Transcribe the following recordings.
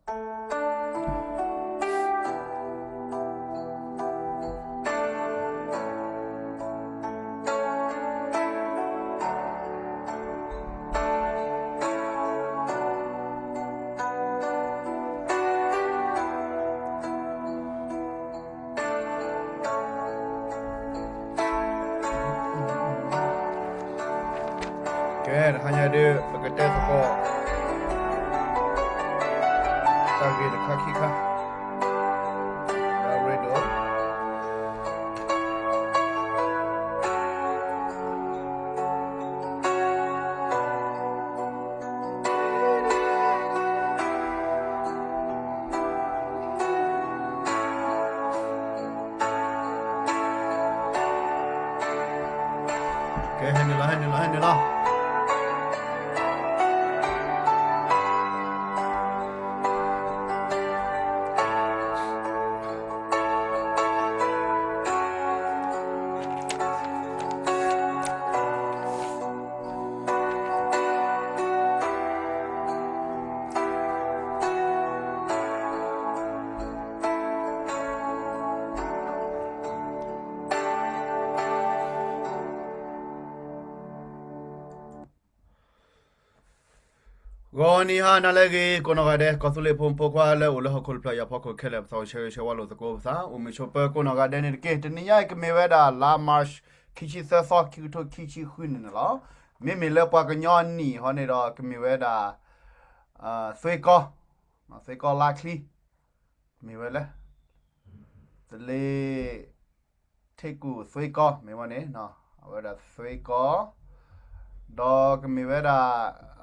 ကဲ တဟါညါဒုး ပကတဲသကိး တၢ်ဂ့ၢ်တခါခံခါ အရ့ဒိၣ် ကဲ ဟဲနုာ်လီၤ ဟဲနုာ်လီၤ ဟဲနုာ်လီၤ. ဂီၤနံၤဟါနၤလၢအဂ့ၤ ကိးနီၢ်ဂၤဒဲး ကီၢ်သူလ့ၤဖိမုၣ်ဖိခွါလၢအိၣ်လၢဟီၣ်ခိၣ်တဖျၢၣ် ယၤဖီခိၣ်ခဲလၢာ် ပသးအိၣ်ဆၢဂ့ၤဆၢဝါလိာ်သကိးပသး အိၣ်မုာ်ဆိးပၢၤကိးနီၢ်ဂၤဒဲးန့ၣ်တက့ၢ်. တနံၤညါအံၤကမ့ၢ်ဝဲဒၣ်လါ March ခံဆံသၢသီ ခံကထိခံဆံဃုန့ၣ်န့ၣ်လီၤ. မ့မ့ၢ်လၢပှၤကညီအနံၣ်ဟီန့ၣ်ဒီး ကမ့ၢ်ဝဲဒၣ် သွ့ကီ သွ့ကီလါချံ မ့ၢ်ဝဲလၢ သလ့ ထ့ကူၣ်သွ့ကီ မ့ၢ်ဝဲန့ၣ် အဝဲဒၣ်သွ့ကီ ဒီးကမ့ၢ်ဝဲဒၣ်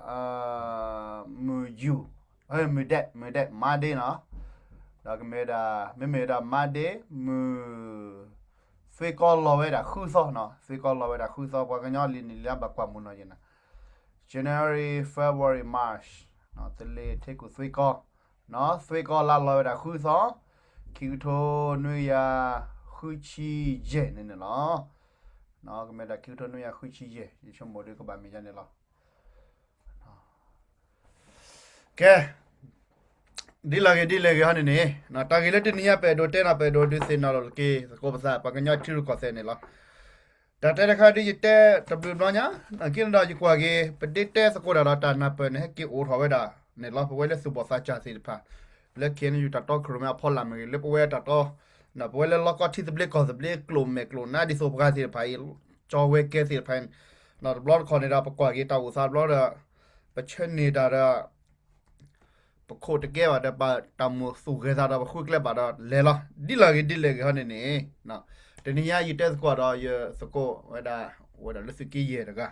မုၢ်ယူၢ် မုၢ်ဒဲး မုၢ်ဒဲး Monday နီၤ ဒီးကမ့ၢ်ဝဲဒၣ် မ့မ့ၢ်ဝဲဒၣ် Monday မုၢ် သွ့ကီလီၤဝဲဒၣ်ဃုသီနီၤ သွ့ကီလီၤဝဲဒၣ်ဃုသီ ပှၤကညီလံာ်နံၣ်လံဘၣ်ကွၢ်မုာ်နီၤယဲနီၤ January February March သလ့ထ့ကူၣ်သွ့ကီ သွ့ကီလါလီၤဝဲဒၣ်ဃုသီ ခံကထိနွံကယၤဃုဆံယဲၢ်န့ၣ်န့ၣ်လီၤ. ကမ့ၢ်ဒၣ်ခံကထိနွံကယၤဃုဆံယဲၢ် ယဆိကမိၣ်ဒုးကဘၣ်မ့ၢ်ယါန့ၣ်လီၤ. ကဲ ဒ်လဲၣ်ဂ့ၤဒ်လဲၣ်ဂ့ၤဟီန့ၣ်န့ၣ် တၢ်ဂ့ၢ်လၢတနံၤညါပအဲၣ်ဒိးတဲနီၤ ပအဲၣ်ဒိးဒုးသ့ၣ်နီၣ်လိာ်က့ၤသကိးပသး ပှၤကညီထံရူၢ်ကီၢ်သဲးန့ၣ်လီၤ. တၢ်တဲတခါဒ်ယတဲတဘျုးဘျီညါ က့ၤန့ၣ်ဒီးယကွၢ်က့ၤ ပဒ့တဲသကိးတၢ်ဒီးတၢ်နၢ်ပၢၢ်န့ၣ် ဟဲက့ၤအိၣ်ထီၣ်ဝဲဒၣ်န့ၣ်လီၤ. ပဝဲလၢသူၣ်ဘီၣ်သးစၢ်သ့ၣ်တဖၣ် လၢ K N U တၢ်တီခိၣ်ရိၣ်မဲအဖီလာ်မ့ၢ်ဂ့ၤ လၢပဝဲတၢ်တီ ပဝဲလၢလီၢ်ကီၢ်ထံသဘျ့ကီၢ်သဘျ့ကျိာ်မဲာ်ကျိာ်နါဒ်သိးပှၤသ့ၣ်တဖၣ်အံၤ ကၠီဝဲကဲသ့ၣ်တဖၣ်အံၤ တဘျီတခီၣ်န့ၣ်ဒီး ပကွၢ်က့ၤတၢ်အိၣ်သးတဘျီဒီး ပဆၢန့ၢ်တၢ်ဒီး ပခိၣ်တကဲဘၣ်ဒီး ဘၣ်တၢ်မိၣ်သူၣ်ဂဲၤသးဒီး ပဃုကျဲဘၣ်ဒီးလဲၤလီၤ. ဒ်လဲၣ်ဂ့ၤဒ်လဲၣ်ဂ့ၤဟီန့ၣ်န့ၣ် တနံၤညါယတဲသကိးဒီးယသကိးဝဲဒၣ် အိၣ်ဝဲဒၣ်လၢသုးက့ယဲၢ်တဂၤ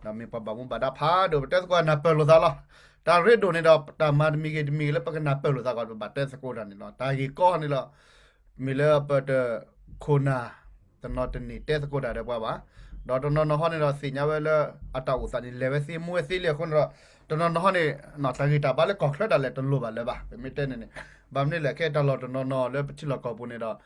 ဒီးမ့ၢ်ပှၤဘၣ်မူဘၣ်ဒါဖးဒိၣ် ပတဲသကိးနၢ်ပၢၢ်လိာ်သးလီၤ. တၢ်ရ့ဒိၣ်န့ၣ်ဒီး တၢ်မၤတမံၤဂ့ၤတမံၤဂ့ၤလၢပကနၢ်ပၢၢ်လိာ်သးကီး ပဘၣ်တဲသကိးတၢ်န့ၣ်လီၤ. တၢ်ဂ့ၢ်ကီန့ၣ်လီၤ မ့ၢ်လၢပတခိၣ်နၢ် တနီၤတန့ၢ်တဲသကိးတၢ်ဒီးပှၤဘၣ်. ဒီးတနီၤနီၤဟီန့ၣ်ဒီး သ့ၣ်ညါဝဲလၢအတၢ်အိၣ်သးန့ၣ် လဲၤဝဲသ့မူဝဲသ့လံအဃိန့ၣ်ဒီး တနီၤနီၤဟီန့ၣ် တၢ်ဂ့ၢ်တၢ်ဘါလၢကီၢ်ချၢဒၣ်လဲာ်တလိၣ်ဘၣ်လၢၤဘၣ်. ပမ့ၢ်တဲန့ၣ်န့ၣ် ဘၣ်မနုၤလဲၣ် ခဲတၢ်လီၢ်တနီၤနီၤလၢပထံလီၢ်ကီၢ်ပူၤန့ၣ်ဒီး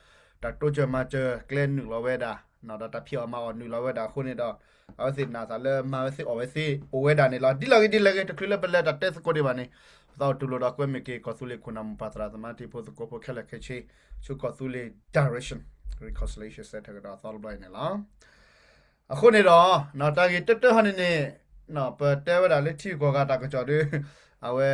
တၢ်တိစၢၤမၤစၢၤကျဲနုာ်လီၤဝဲဒၣ် ဒီးတၢ်ဖံးအီၣ်မၤအီၣ်နုာ်လီၤဝဲဒၣ်အဃိန့ၣ်ဒီး အဝဲသ့ၣ်နၢ်သးလၢမၤဝဲသ့အီၣ်ဝဲသ့အိၣ်ဝဲဒၣ်န့ၣ်လီၤ. ဒ်လဲၣ်ဂ့ၤဒ်လဲၣ်ဂ့ၤ တချုးလၢပလဲၤတၢ်တဲသကိးဒံးဘၣ်န့ၣ် ပသးအိၣ်တူၢ်လိာ်ဒီးကွဲမုာ်က့ၤ ကီၢ်သူလ့ၤခိၣ်နၢ်မိၢ်ပၢ်သရၣ်သမါတံၤဖိသကိးဖိခဲလၢာ်ခဲဆ့ ဆူကီၢ်သူလ့ၤ direction reconciliation ဆၢထၢၣ်ကဒီးအသီတဘျီအံၤန့ၣ်လီၤ. အဃိန့ၣ်ဒီး တၢ်ဂ့ၢ်တၢတၢဟီန့ၣ်န့ၣ် ပတဲဝဲဒၣ်လၢထံဂုၤကီၢ်ဂၤတၢ်ကစီၣ်ဒီး အဝဲ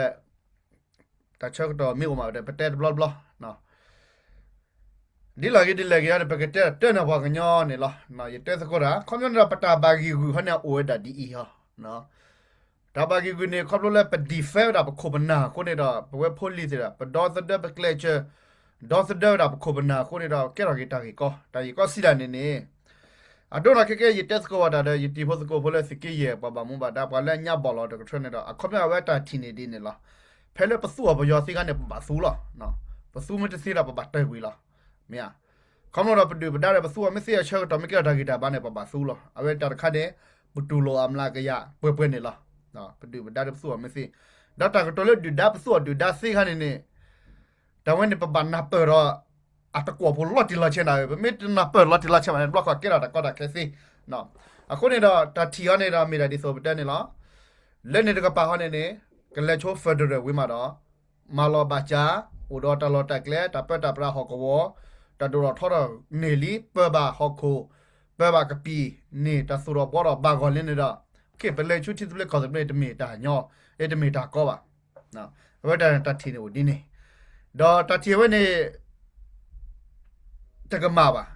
တၢ်ဆၢကတီၢ်မ့ၢ်အိၣ်မးဒီး ပတဲတဘျီတဘျီ ဒ်လဲၣ်ဂ့ၤဒ်လဲၣ်ဂ့ၤဟီန့ၣ် ပကတဲတၢ်န့ၢ်ပှၤကညီန့ၣ်လီၤ. ယတဲသကိးတၢ် ခီပညီန့ၣ်ဒီး ပတၢ်ဘၣ်ဂံၢ်ဂုာ်ဟီန့ၣ် အိၣ်ဝဲဒၣ်ဒ်အံၤဟီ တၢ်ဘၣ်ဂံၢ်ဂုာ်န့ၣ် ခီဖျိလၢပ defend ဝဲဒၣ်ပခိၣ်ပနၢ်အဃိန့ၣ်ဒီး ပဝဲဖိလံၤသ့ၣ်ဒီး ပဒီသဒၢပကျဲးစၢး ဒီသဒၢဝဲဒၣ်ပခိၣ်ပနၢ်အဃိန့ၣ်ဒီး ကဲထီၣ်က့ၤတၢ်ဂ့ၢ်ကီ တၢ်ဂ့ၢ်ကီစံးဒၣ်န့ၣ်န့ၣ် အဒိန့ၣ်ခဲကဲ ယတဲသကိးဝဲဒၣ်ဒီး ယတံၤဖိသကိးဖိလၢသုးက့ယဲၢ် ပှၤဘၣ်မူဘၣ်ဒါ ပှၤလၢအညါဘီၣ်လီၤတကထၢန့ၣ်ဒီး အခီပညီအဝဲတၢ်ထံၣ်န့ၣ်ဒ်န့ၣ်လီၤ. ဖဲလၢပသူအီၤပယီၤသ့ခါန့ၣ် ပဘၣ်သူလီၤ. ပသူမ့ၢ်တသ့ဒီး ပဘၣ်တၢၢ်ကွံာ်လီၤ. မ့ၢ်ဧါ. ခီဖျိဒီးပဒုၣ်ပဒါဒီး ပသူအီၤမ့ၢ်သ့အဆၢကတီၢ်မ့ၢ်ကဲထီၣ်တၢ်ဂံၢ်တၢ်ဘါန့ၣ် ပဘၣ်သူလီၤ. အဝဲတၢ်တခါန့ၣ် ပတူၢ်လိာ်အမျးကယၤပှဲၤပှဲၤန့ၣ်လီၤ. ပဒုၣ်ပဒါဒီးပသူအီၤမ့ၢ်သ့ ဒီးတၢ်ကတိၤလၢဒုၣ်ဒါပသူအီၤဒုၣ်ဒါသ့ခါန့ၣ်န့ၣ် တၢ်ဝဲန့ၣ် ပဘၣ်နၢ်ပၢၢ်ဒီး အတကွီၢ်ဖိလီၤတံၢ်လီၤဆဲးနၤဧၢ, ပမ့ၢ်တနၢ်ပၢၢ်လီၤတံၢ်လီၤဆဲးဘၣ်န့ၣ် တဘျီဃီကဲထီၣ်တၢ်ကီတၢ်ခဲသ့. အဃိန့ၣ်ဒီး တၢ်ထံၣ်အီၤန့ၣ်ဒီး မ့ၢ်ဒၣ်ဒ်သိးပတဲန့ၣ်လီၤ. လၢန့ၣ်တကပၤဃီန့ၣ်န့ၣ် ကလဲၤဆိ federal ဝံၤမးဒီး မၤလီၤဘၣ်စၢ်, အိၣ်ဒီးတၢ်လီၢ်တၢ်ကျဲ, တၢ်ပၢတၢ်ပြးဟီၣ်ကဝီၤ, တၢ်ဒိၣ်ထီၣ်ထီထီၣ်န့ၢ်လံ, ပၢဘၣ်ဟီၣ်ခိၣ်, ပၢဘၣ်ကပံာ်န့ၣ် တၢ်သူၣ်ထီၣ်ဘှီထီၣ်ဘၣ်ဂီၢ်လံန့ၣ်ဒီး, ပလဲၤဆူထံသဘျ့ကီၢ်သဘျ့ တမ့ၢ်တၢ်ညီ, တမ့ၢ်တၢ်ကီဘၣ်. အဝဲတၢ်ထံၣ်န့ၣ်အိၣ်ဒ်န့ၣ်, ဒီးတၢ်ထံၣ်အဝဲန့ၣ် တကမၣ်ဘၣ်.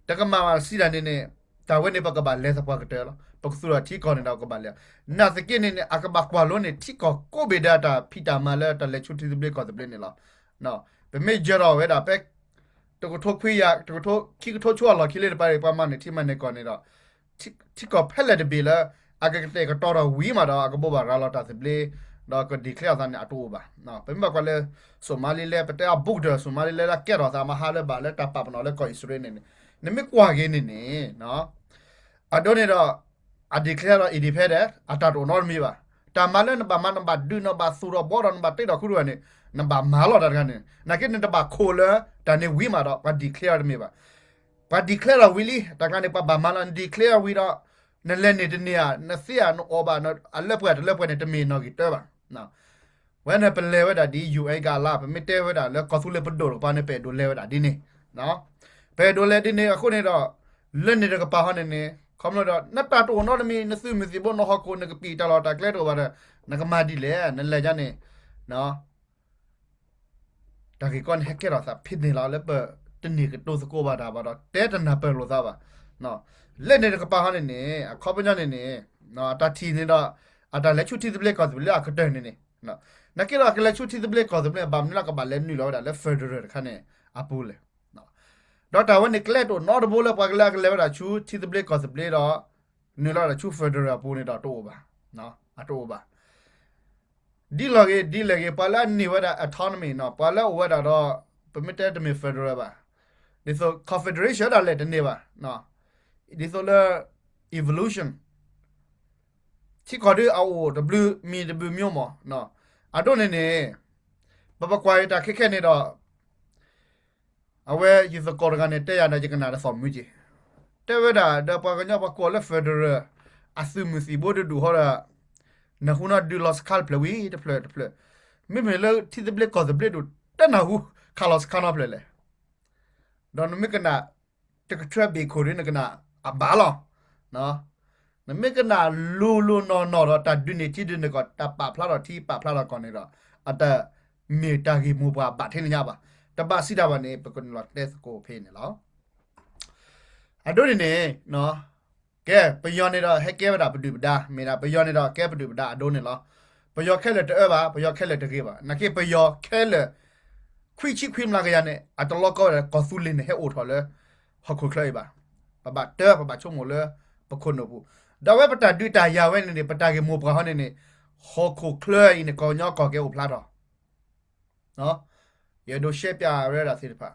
တကမၣ်ဘၣ်စံးဒၣ်န့ၣ်န့ၣ်, တၢ်ဝဲန့ၣ် ပကဘၣ်လဲၤသပှၢ်ကတၢၢ်လီၤ. ပကသူၣ်ထီၣ်ထံကီၢ်န့ၣ်ဒီး ပကဘၣ်လဲၤ. နာ်သက့န့ၣ်န့ၣ် အကဘၣ်ကွၢ်လိန့ၣ် ထံကီၢ်ကိးဘ့ၣ်ဒၣ်တၢ်ဖံးတၢ်မၤလၢတၢ်လဲၤဆူထံသဘျ့ကီၢ်သဘျ့န့ၣ်လီၤ. ပမ့ၢ်ယၢၤထီၣ်ဝဲဒၣ်ဖဲ တကထိခွံကယၤ, တကထိခံကထိဆူအလီၢ်ခံလံတပၤ ပှၤမၤန့ၢ်ထံမၤန့ၢ်ကီၢ်န့ၣ်ဒီး ထံကီၢ်ဖဲလဲၣ်တဘ့ၣ်လၢ အကကတဲာ်ကတီၤထီၣ်ဝံၤမးဒီး အကဘိးဘၣ်ရၤလီၤတၢ်သဘျ့, ဒီးက declare အသးန့ၣ် အတအိၣ်ဘၣ်. ပမ့ၢ်ဘၣ်ကွၢ်လၢ Somaliland ပတဲအ border Somaliland လၢကဲထီၣ်သးမဟါလၢဘၣ် လၢတၢ်ပာ်ပနီၣ်လၢကီၢ်အံၣ်စရ့လးန့ၣ်န့ၣ်, နမ့ၢ်ကွၢ်က့ၤန့ၣ်န့ၣ်, အဒိန့ၣ်ဒီး အ declare ဒီး independent အတၢ်တအိၣ်နီတမံၤဘၣ်. တၢ်မၤလၢနဘၣ်မၤ နဘၣ်ဒုး နဘၣ်သူၣ်ထီၣ်ဘှီထီၣ် နဘၣ်တ့ထီၣ်ခူတဂၤန့ၣ် နဘၣ်မၤလီၤတၢ်တခါန့ၣ် နာ်က့နတဘၣ်ခိၣ်လၢ တၢ်န့ၣ်ဝံၤမးဒီး ပှၤ declare တမ့ၢ်ဘၣ်. ပှၤ declare ထီၣ်ဝံၤလံ တၢ်ကျါန့ၣ် ပှၤဘၣ်မၤလီၤ န declare ဝံၤဒီး နလဲၤန့ၢ်တန့ၢ်ဧါ နသ့ဧါ နအီၣ်ဘၣ် အလၢပှဲၤတလၢပှဲၤန့ၣ် တမ့ၢ်နီၣ်ဂံၢ်တၢဘၣ်. ဝဲန့ၣ်ပလဲၤဝဲဒၣ်ဒ် UN ကလါ ပမ့ၢ်တဲဝဲဒၣ်လၢကီၢ်သူလ့ၤပဒိၣ်တကပၤန့ၣ် ပအဲၣ်ဒိးလဲၤဝဲဒၣ်ဒ်န့ၣ်, ပအဲၣ်ဒိးလဲၤဒ်န့ၣ်အဃိန့ၣ်ဒီး လၢန့ၣ်တကပၤဟီန့ၣ်န့ၣ် ခီဖျိဒီး နတၢ်တအိၣ်နီတမံၤ နသုးမုၢ်သံၣ်ဘိ နဟီၣ်ခိၣ် နကပံာ်တၢ်လီၢ်တၢ်ကျဲတအိၣ်ဘၣ်ဒီး နကမၤဒ်လဲၣ် နလဲၤဒ်န့ၣ် တၢ်ဂ့ၢ်ကီန့ၣ် ဟဲကဲထီၣ်သးဖဲန့ၣ်လီၤ လၢပတန့ၢ်ကတိၤသကိးဘၣ်တၢ်ဘၣ်ဒီး တဲတနၢ်ပၢၢ်လိာ်သးဘၣ်. လၢန့ၣ်တကပၤဟီန့ၣ်န့ၣ် အခီပညီန့ၣ်န့ၣ် အတၢ်ထံၣ်န့ၣ်ဒီး အတၢ်လဲၤဆူထံသဘျ့ကီၢ်သဘျ့လၢအကတၢၢ်န့ၣ်န့ၣ် နာ်က့ဒီး ကလဲၤဆူထံသဘျ့ကီၢ်သဘျ့ ဘၣ်မနုၤလၢကဘၣ်လဲၤနုာ်လီၤဝဲဒၣ်လၢ federal တခါန့ၣ်အပူၤလဲၣ်. ဒီးတၢ်ဝဲန့ၣ် ကျဲတအိၣ်နီတဘိလၢပှၤကလၢကလဲၤဝဲဒၣ်ဆူထံသဘျ့ကီၢ်သဘျ့ဒီး နုာ်လီၤဝဲဒၣ်ဆူ federal အပူၤန့ၣ်ဒီးတအိၣ်ဘၣ်, အတအိၣ်ဘၣ်. ဒ်လဲၣ်ဂ့ၤ ဒ်လဲၣ်ဂ့ၤ ပှၤလၢအန့ၢ်ဝဲဒၣ် autonomy နီၤ ပှၤလၢအိၣ်ဝဲဒၣ်ဒီး ပမ့ၢ်တဲတမ့ၢ် federal ဘၣ်, ဒ်သိး confederation ဒၣ်လဲာ်တန့ၢ်ဘၣ်, ဒ်သိးလၢ evolution ထံကီၢ်ဒ်အအိၣ်တဘျုးမံၤတဘျုးမံၤမး, အဒိန့ၣ်န့ၣ် ပပကွၢ်အံၤတၢ်ခဲခဲန့ၣ်ဒီး အဝဲယသကိးတဂၤန့ၣ် တဲယၤဒီးယကနၣ်ဒီးသီၣ်မုာ်က့ၤ, တဲဝဲဒၣ်ဒီးပှၤကညီပှၤကိးလၢ federal အသုးမုၢ်သံၣ်ဘိတဒူၣ်ဃီဒီး နဃုနီၤဒုးလီၤစခါတဖျၢၣ်ဝံၤတဖျၢၣ်တဖျၢၣ်, မ့မ့ၢ်လၢထံသဘျ့ကီၢ်သဘျ့ဒူၣ် တနၢ်ဟူခးလီၤစခါနီတဖျၢၣ်လဲၣ်. ဒီးနမ့ၢ်ကနၣ် တကထၢဘ့ၣ်ခိၣ်ဒီး နကနၣ်အဘၣ်လီၤ. နမ့ၢ်ကနၣ်လိၤလိၤနီၢ်နီၢ်ဒီး တၢ်ဒုးန့ၢ်ထံဒုးန့ၢ်ကီၢ် တၢ်ပာ်ဖျါထီၣ်ထံပာ်ဖျါထီၣ်ကီၢ်န့ၣ်ဒီး အတမ့ၢ်တၢ်ဂ့ၢ်မိၢ်ပှၢ်ဘၣ်ထဲန့ၣ်ညါဘၣ်. တဘၣ်စံးတၢ်ဘၣ်န့ၣ် ပကနုာ်လီၤတဲသကိးဖဲန့ၣ်လီၤ. အဒိန့ၣ်န့ၣ် ကဲ ပယီၤန့ၣ်ဒီး ဟဲကဲဝဲဒၣ်ပဒုၣ်ပဒါ မ့ၢ်ဒၣ်ပယီၤန့ၣ်ဒီး ကဲပဒုၣ်ပဒါအဒိန့ၣ်လီၤ. ပယီၤခဲလၢာ်တအၢဘၣ်, ပယီၤခဲလၢာ်တဂ့ၤဘၣ်. နာ်က့ပယီၤခဲလၢာ် ခွံဆံခွံမျးကယၤန့ၣ် အတလီၤကီဝဲဒၣ်ကီၢ်သူလ့ၤန့ၣ် ဟဲအိၣ်ထီၣ်လၢ ဟီၣ်ခိၣ်ချၢအံၤဘၣ်. ပဘၣ်တၢ ပဘၣ်ဆိကမိၣ်လၢ ပခိၣ်နူာ်ပူၤ, ဒီးအဝဲပတၢ်ဒုးတၢ်ယၤဝဲန့ၣ်န့ၣ် ပတၢ်ဂ့ၢ်မိၢ်ပှၢ်ဟီန့ၣ်န့ၣ် ဟီၣ်ခိၣ်ချၢအံၤန့ၣ် ကီၢ်ကညီကီၢ်ကဲအိၣ်ဖျါထီၣ် ယအဲၣ်ဒိးရှဲပၠးဝဲဒၣ်သ့ၣ်တဖၣ်,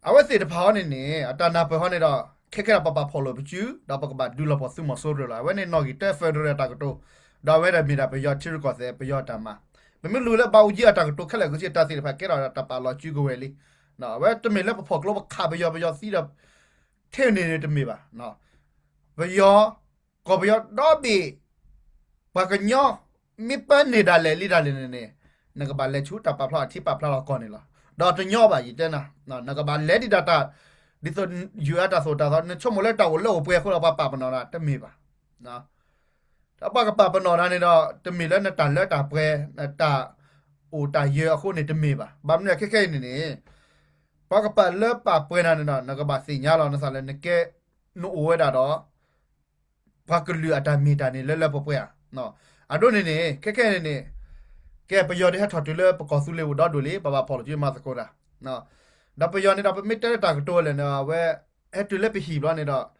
အဝဲသ့ၣ်တဖၣ်ဟီန့ၣ်န့ၣ် အတၢ်နၢ်ပၢၢ်ဟီန့ၣ်ဒီး ခဲခဲဒီးပပာ်ဖှိၣ်လိာ်ပစု ဒီးပကဘၣ်ဒုးလီၤပှီၢ်သုးမီၤစိရိၤလီၤ. အဝဲန့ၣ်နီၣ်ဂံၢ်တၢ federal တၢ်ကတိၤ, ဒီးအဝဲဒၣ်မ့ၢ်ဒၣ်ပယီၤထံရူၢ်ကီၢ်သဲး ပယီၤတၢ်မၤ, ပမ့ၢ်လူၤလၢဘၣ်အူကၠံအတၢ်ကတိၤခဲလၢာ်ကဆ့ တၢ်သ့ၣ်တဖၣ်ကဲထီၣ်တၢ်ပာ်လီၤစုကဝဲၤလံ. အဝဲတမ့ၢ်လၢပဖီၣ်ကျိပခးပယီၤ ပယီၤသံဒီး ထဲန့ၣ်န့ၣ်တမ့ၢ်ဘၣ်. ပယီၤ ကီၢ်ပယီၤဒီဘ့ၣ် ပှၤကညီ မ့ၢ်ပၢန့ၢ်ဒၣ်လဲာ်လံဒၣ်လဲာ်န့ၣ်န့ၣ် နကဘၣ်လဲၤဆူတၢ်ပာ်ဖျါထံပာ်ဖျါထီၣ်ကီၢ်န့ၣ်လီၤ. ဒီးတညီဘၣ်ယတဲနၤ, နကဘၣ်လဲၤဒံးဒၣ်တၢ် ဒ်သိး UN တၢ်သိၣ်တၢ်သီ နဆိကမိၣ်လၢတၢ်အိၣ်လၢအိၣ်ပှဲၤအဃိဒီးပှၤပာ်ပနီၣ်နၤတမ့ၢ်ဘၣ်. ဒီးပှၤကပာ်ပနီၣ်နၤန့ၣ်ဒီး တမ့ၢ်လၢနတၢ်လၢတၢ်ပှဲၤ နတၢ်အိၣ်တၢ်ယၢၤအဃိန့ၣ်တမ့ၢ်ဘၣ်. ဘၣ်မနုၤလဲၣ်ခဲခဲအံၤန့ၣ်န့ၣ် ပှၤကပာ်လၢပာ်ပှဲၤနၤန့ၣ်ဒီး နကဘၣ်သ့ၣ်ညါလီၤ နသးလၢနကဲ နအိၣ်ဝဲဒၣ်ဒီး ပှၤကလုာ်အတၢ်မ့ၢ်တၢ်န့ၣ်လၢလၢပှဲၤပှဲၤဧါ. အဒိန့ၣ်န့ၣ် ခဲခဲန့ၣ်န့ၣ် ကဲပယီၤဒ်ဟဲထီၣ်တုၤလၢပကီၢ်သူလ့ၤအိၣ်ဒီဒူၣ်လံ ပဘၣ်ဖီၣ်လိာ်စုမၤသကိးတၢ်. ဒီးပယီၤန့ၣ်ဒီး ပမ့ၢ်တဲလၢတၢ်ကတိၤလဲၣ်န့ၣ် အဝဲ ဟဲတုၤလၢပဟံၣ်ဘျီန့ၣ်ဒီး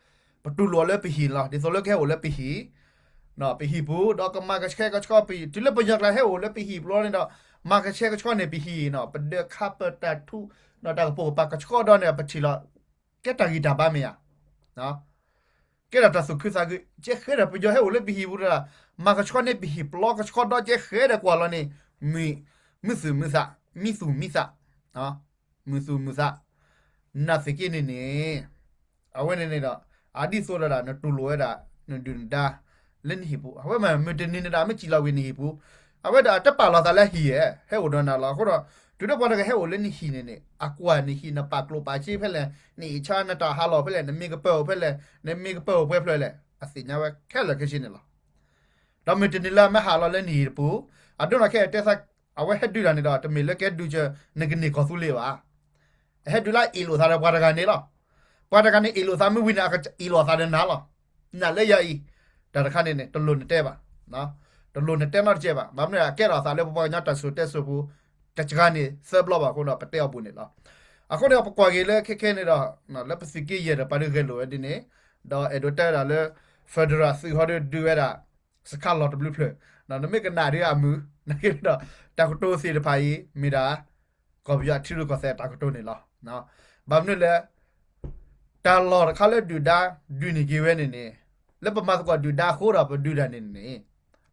ပတူၢ်လိာ်အီၤလၢပဟံၣ်လီၤ. ဒ်သိးလၢကဟဲအိၣ်လၢပဟံၣ် ပဟံၣ်ပူၤ ဒီးကမၤကဆှဲကဆှီပဟံၣ် တုၤလၢပယီၤကျါဟဲအိၣ်လၢပဟံၣ်ဘျီန့ၣ်ဒီး မၤကဆှဲကဆှီန့ၢ်ပဟံၣ်နီၤ ပဒၢးခးပတၢ်ထူး ဒီးတၢ်ကပိာ်ကပၤကဆှီဒီးန့ၣ် ပထံၣ်လီၤ ကဲတၢ်ဂံၢ်တၢ်ဘါမ့ၢ်ဧါ. ကဲထီၣ်တၢ်သူၣ်ခုသးခု ကဲဃဲဒီးပယီၤဟဲအိၣ်လၢပဟံၣ်ပူၤဒီး မၤကဆှီန့ၢ်ပဟံၣ်ပျီကဆှီဒီးကဲဃဲဒီးကွၢ်လီၤန့ၣ် မုာ်သူၣ်မုာ်သး မံသူၣ်မံသး မုာ်သူၣ်မုာ်သး နာ်သက့န့ၣ်န့ၣ် အဝဲန့ၣ်န့ၣ်ဒီး အဒ်သိးဒီးနတူၢ်လိာ်ဝဲဒၣ် နဒုၣ်နဒါ လၢနဟံၣ်ပူၤ အဝဲမ့ၢ်မုၢ်တနံၤန့ၣ်ဒီး မ့ၢ်စံၣ်လီၤဝံၤနဟံၣ်ပူၤ အဝဲဒၣ်အတပာ်လီၤသးလၢဟံၣ်ဧါ, ဟဲအိၣ်ဒီးနၤလီၤ. အဃိဒီး တုၤလၢပှၤတဂၤဟဲအိၣ်လၢနဟံၣ်န့ၣ်န့ၣ် အကွၢ်နဟံၣ် နပာ်ကျိၤပာ်စ့ဖဲလဲၣ်, နအ့ၣ်ဆါ နတၢ်ဟးလီၢ်ဖဲလဲၣ်, နမ့ၢ်ကပၢၤအိၣ်ဖဲလဲၣ်, နမ့ၢ်ကပၢၤအိၣ်ပှဲၤဖျၢၣ်လဲၣ်, အသ့ၣ်ညါဝဲခဲလၢာ်ခဲဆ့န့ၣ်လီၤ. ဒီးမုၢ်တနံၤလၢအမ့ၢ်ဟးလီၤလၢနဟံၣ်တပူၤ, အဒိနီၢ်ခဲအံၤတဲသး အဝဲဟဲဒုးတၢ်န့ၣ်ဒီး တမ့ၢ်လၢကဟဲဒုးစၢၤ နကန့ၢ်ကီၢ်သူလ့ၤဘၣ်. အဟဲဒုးလၢအအ့ၣ်လိာ်သးဒီးပှၤတဂၤန့ၣ်လီၤ. ပှၤတဂၤန့ၣ်အ့ၣ်လိာ်သးမ့ၢ်ဝံၤန့ၣ် အကအ့ၣ်လိာ်သးဒီးနၤလီၤ. နၤလၢယၤအံၤ, တၢ်တခါန့ၣ်န့ၣ် တလိၣ်နတဲဘၣ်, တလိၣ်နတဲနီတစဲးဘၣ်. ဘၣ်မနုၤအကဲထီၣ်အသးလၢပပှၤကညီတၢ်စံၣ်စိၤတဲစိၤပူၤ တစှၤန့ၣ်သၢဘျီဘၣ်အဃိဒီး ပတဲအီၤဘူးန့ၣ်လီၤ. အဃိန့ၣ် ပကွၢ်က့ၤလၢခဲခဲန့ၣ်ဒီး လၢပသုးက့ယဲၢ်ဒီးပှၤဒုးဂဲၤလိာ်ဝဲဒ်န့ၣ်, ဒီးအဲၣ်ဒိးတဲဝဲဒၣ်လၢ federal သုးဟီဒုးဒုးဝဲဒၣ် စခါလီၤတဘျုးဖျၢၣ်, နမ့ၢ်ကနၣ်ဒ်အမုာ် နက့ဒီး တၢ်ကတိၤသ့ၣ်တဖၣ်အံၤ မ့ၢ်ဒၣ် ကီၢ်ပယီၤအထံရူၢ်ကီၢ်သဲးတၢ်ကတိၤန့ၣ်လီၤ. ဘၣ်မနုၤလဲၣ်, တၢ်လီၢ်တခါလၢဒုၣ်ဒါဒုးန့ၢ်က့ၤဝဲန့ၣ်န့ၣ်, လၢပမၤသကိးဒုၣ်ဒါအဃိဒီးပဒုးတၢ်န့ၣ်န့ၣ်,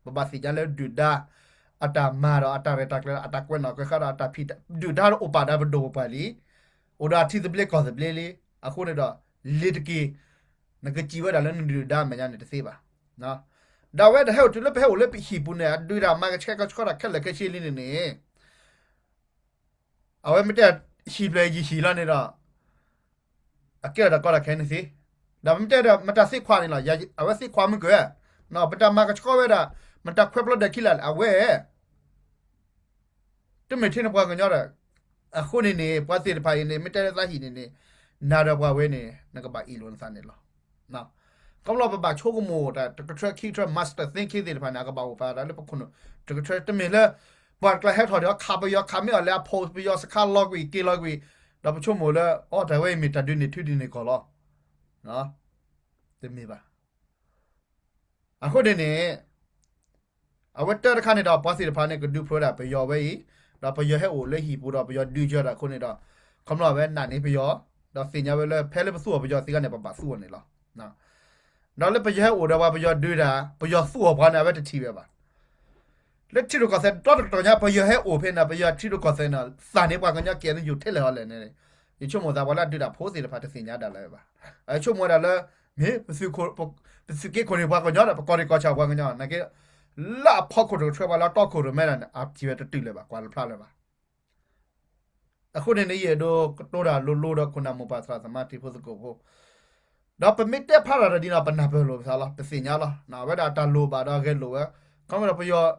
ပဘၣ်သ့ၣ်ညါလၢဒုၣ်ဒါ အတၢ်မၤဒီးအတၢ်ရဲၣ်တၢ်ကျဲၤ အတၢ်ကွဲးနီၣ်ကွဲးဃါဒီးအတၢ်ဖံး ဒုၣ်ဒါအိၣ်ပာ်ဒီးပဒိၣ်ပပှၢ်လံ, အိၣ်ဒီးအထံသဘျ့ကီၢ်သဘျ့လံ. အဃိန့ၣ်ဒီး လ့ၤတက့ၢ် နကစံးဝဲဒၣ်လၢနဒုၣ်ဒါမဲာ်ညါန့ၣ်တသ့ဘၣ်. ဒီးအဝဲတဟဲအိၣ်တုၤလၢပဟဲအိၣ်လၢပဟံၣ်ပူၤန့ၣ် အဒုးတၢ်မၤကဆှဲကဆှီတၢ်ခဲလၢာ်ခဲဆ့လံန့ၣ်န့ၣ် အဝဲမ့ၢ်တဲ ဟံၣ်ဖျၢၣ်ယံာ်ဟံၣ်လီၤန့ၣ်ဒီး အကဲထီၣ်တၢ်ကီတၢ်ခဲန့ၣ်သ့, ဒီးပမ့ၢ်တဲဒီး မတၤသ့ခွါန့ၣ်လီၤ, အဝဲသ့ခွါမုၢ်ကၢၢ်, ပတၢ်မၤကဆှီဝဲဒၣ် မတၤခွဲးပျီဒၢးခံလၢ်န့ၣ် အဝဲ တမ့ၢ်ထဲနပှၤကညီဒီး, အဃိန့ၣ်န့ၣ် ပှၤသ့ၣ်တဖၣ်အံၤန့ၣ် မ့ၢ်တဲလၢသးဟံၣ်န့ၣ်န့ၣ် နၤဒီးပှၤဝဲန့ၣ် နကဘၣ်အ့ၣ်လိာ်နသးန့ၣ်လီၤ. ခီဖျိပဘၣ်ဆိကမိၣ်တၢ်တကထၢခံကထၢ master thinking သ့ၣ်တဖၣ်န့ၣ် အကဘၣ်အိၣ်ပာ်တၢ်လၢပခိၣ်နူာ်, တကထၢတမ့ၢ်လၢ ပှၤတကျါဟဲထီၣ်ဒီးခးပယီၤ ခးမ့ၢ်အီၤလၢအဖိပယီၤစခါလီၤကွံာ်က့ၤလီၤကွံာ်, ဒီးပဆိကမိၣ်လၢ အိ တၢ်ဝဲအံၤမ့ၢ်တၢ်ဒုးန့ၢ်ထံဒုးန့ၢ်ကီၢ်လီၤ. တမ့ၢ်ဘၣ်. အဃိန့ၣ်န့ၣ် အဝဲတၢ်တခါန့ၣ်ဒီး ပှၤသ့ၣ်တဖၣ်န့ၣ် ကဒုးဖျိဝဲဒၣ်ပယီၤဝဲအံၤ, ဒီးပယီၤဟဲအိၣ်လၢဟံၣ်ပူၤဒီး ပယီၤဒုးကၢၤတၢ်အဃိန့ၣ်ဒီး ခီဖျိအဝဲနာ်န့ၢ်ပယီၤ, ဒီးသ့ၣ်ညါဝဲလၢ ဖဲလၢပသူအီၤပယီၤသ့ၣ်တဖၣ်န့ၣ် ပဘၣ်သူအီၤန့ၣ်လီၤ. ဒီးလၢပယီၤဟဲအိၣ်ဒီးပှၤပယီၤဒုးတၢ် ပယီၤသူအီၤပှၤန့ၣ် အဝဲတထံၣ်ဝဲဘၣ်. လၢထံရူၢ်ကီၢ်သဲးဒီတကတီၢ်ညါ ပယီၤဟဲအိၣ်ဖဲန့ၣ် ပယီၤထံရူၢ်ကီၢ်သဲးန့ၣ် သးန့ၢ်ပှၤကညီ ကဲအံၤယူၤထဲလဲၣ်ဟီလဲၣ်န့ၣ်, ယဆိကမိၣ်သးပှၤလၢအဒုးတၢ်ဖိသ့ၣ်တဖၣ်တသ့ၣ်ညါဒၣ်လၢၤဘၣ်. ယဆိကမိၣ်ဝဲဒၣ်လၢ မ့ၢ် ပသုးက့ခိၣ်န့ၣ်ပှၤကညီဒီး ပကီၢ်ရ့ၣ်ကီၢ်ဆၣ်ပှၤကညီ နာ်က့ လၢအဖီခိၣ်တကထၢပှၤလၢအတီခိၣ်ရိၣ်မဲဒၣ်န့ၣ် အထံၣ်ဝဲတတုၤလၢၤဘၣ် ကွၢ်တဖျါလၢၤဘၣ်. အဃိန့ၣ်န့ၣ် ယအဲၣ်ဒိးကတိၤတၢ်လိၤလိၤဒီးခိၣ်နၢ်မိၢ်ပၢ်သရၣ်သမါတံၤဖိသကိးဖိ, ဒီးပမ့ၢ်တဲဖျါထီၣ်တၢ်ဒ်န့ၣ် ပနၢ်ပၢၢ်လိာ်ပသးလီၤ ပသ့ၣ်ညါလီၤ. အဝဲဒၣ်တၢ်လိၣ်ဘၣ်ဒီးဂဲၤလိာ်ဝဲ, ခီဖျိဒီး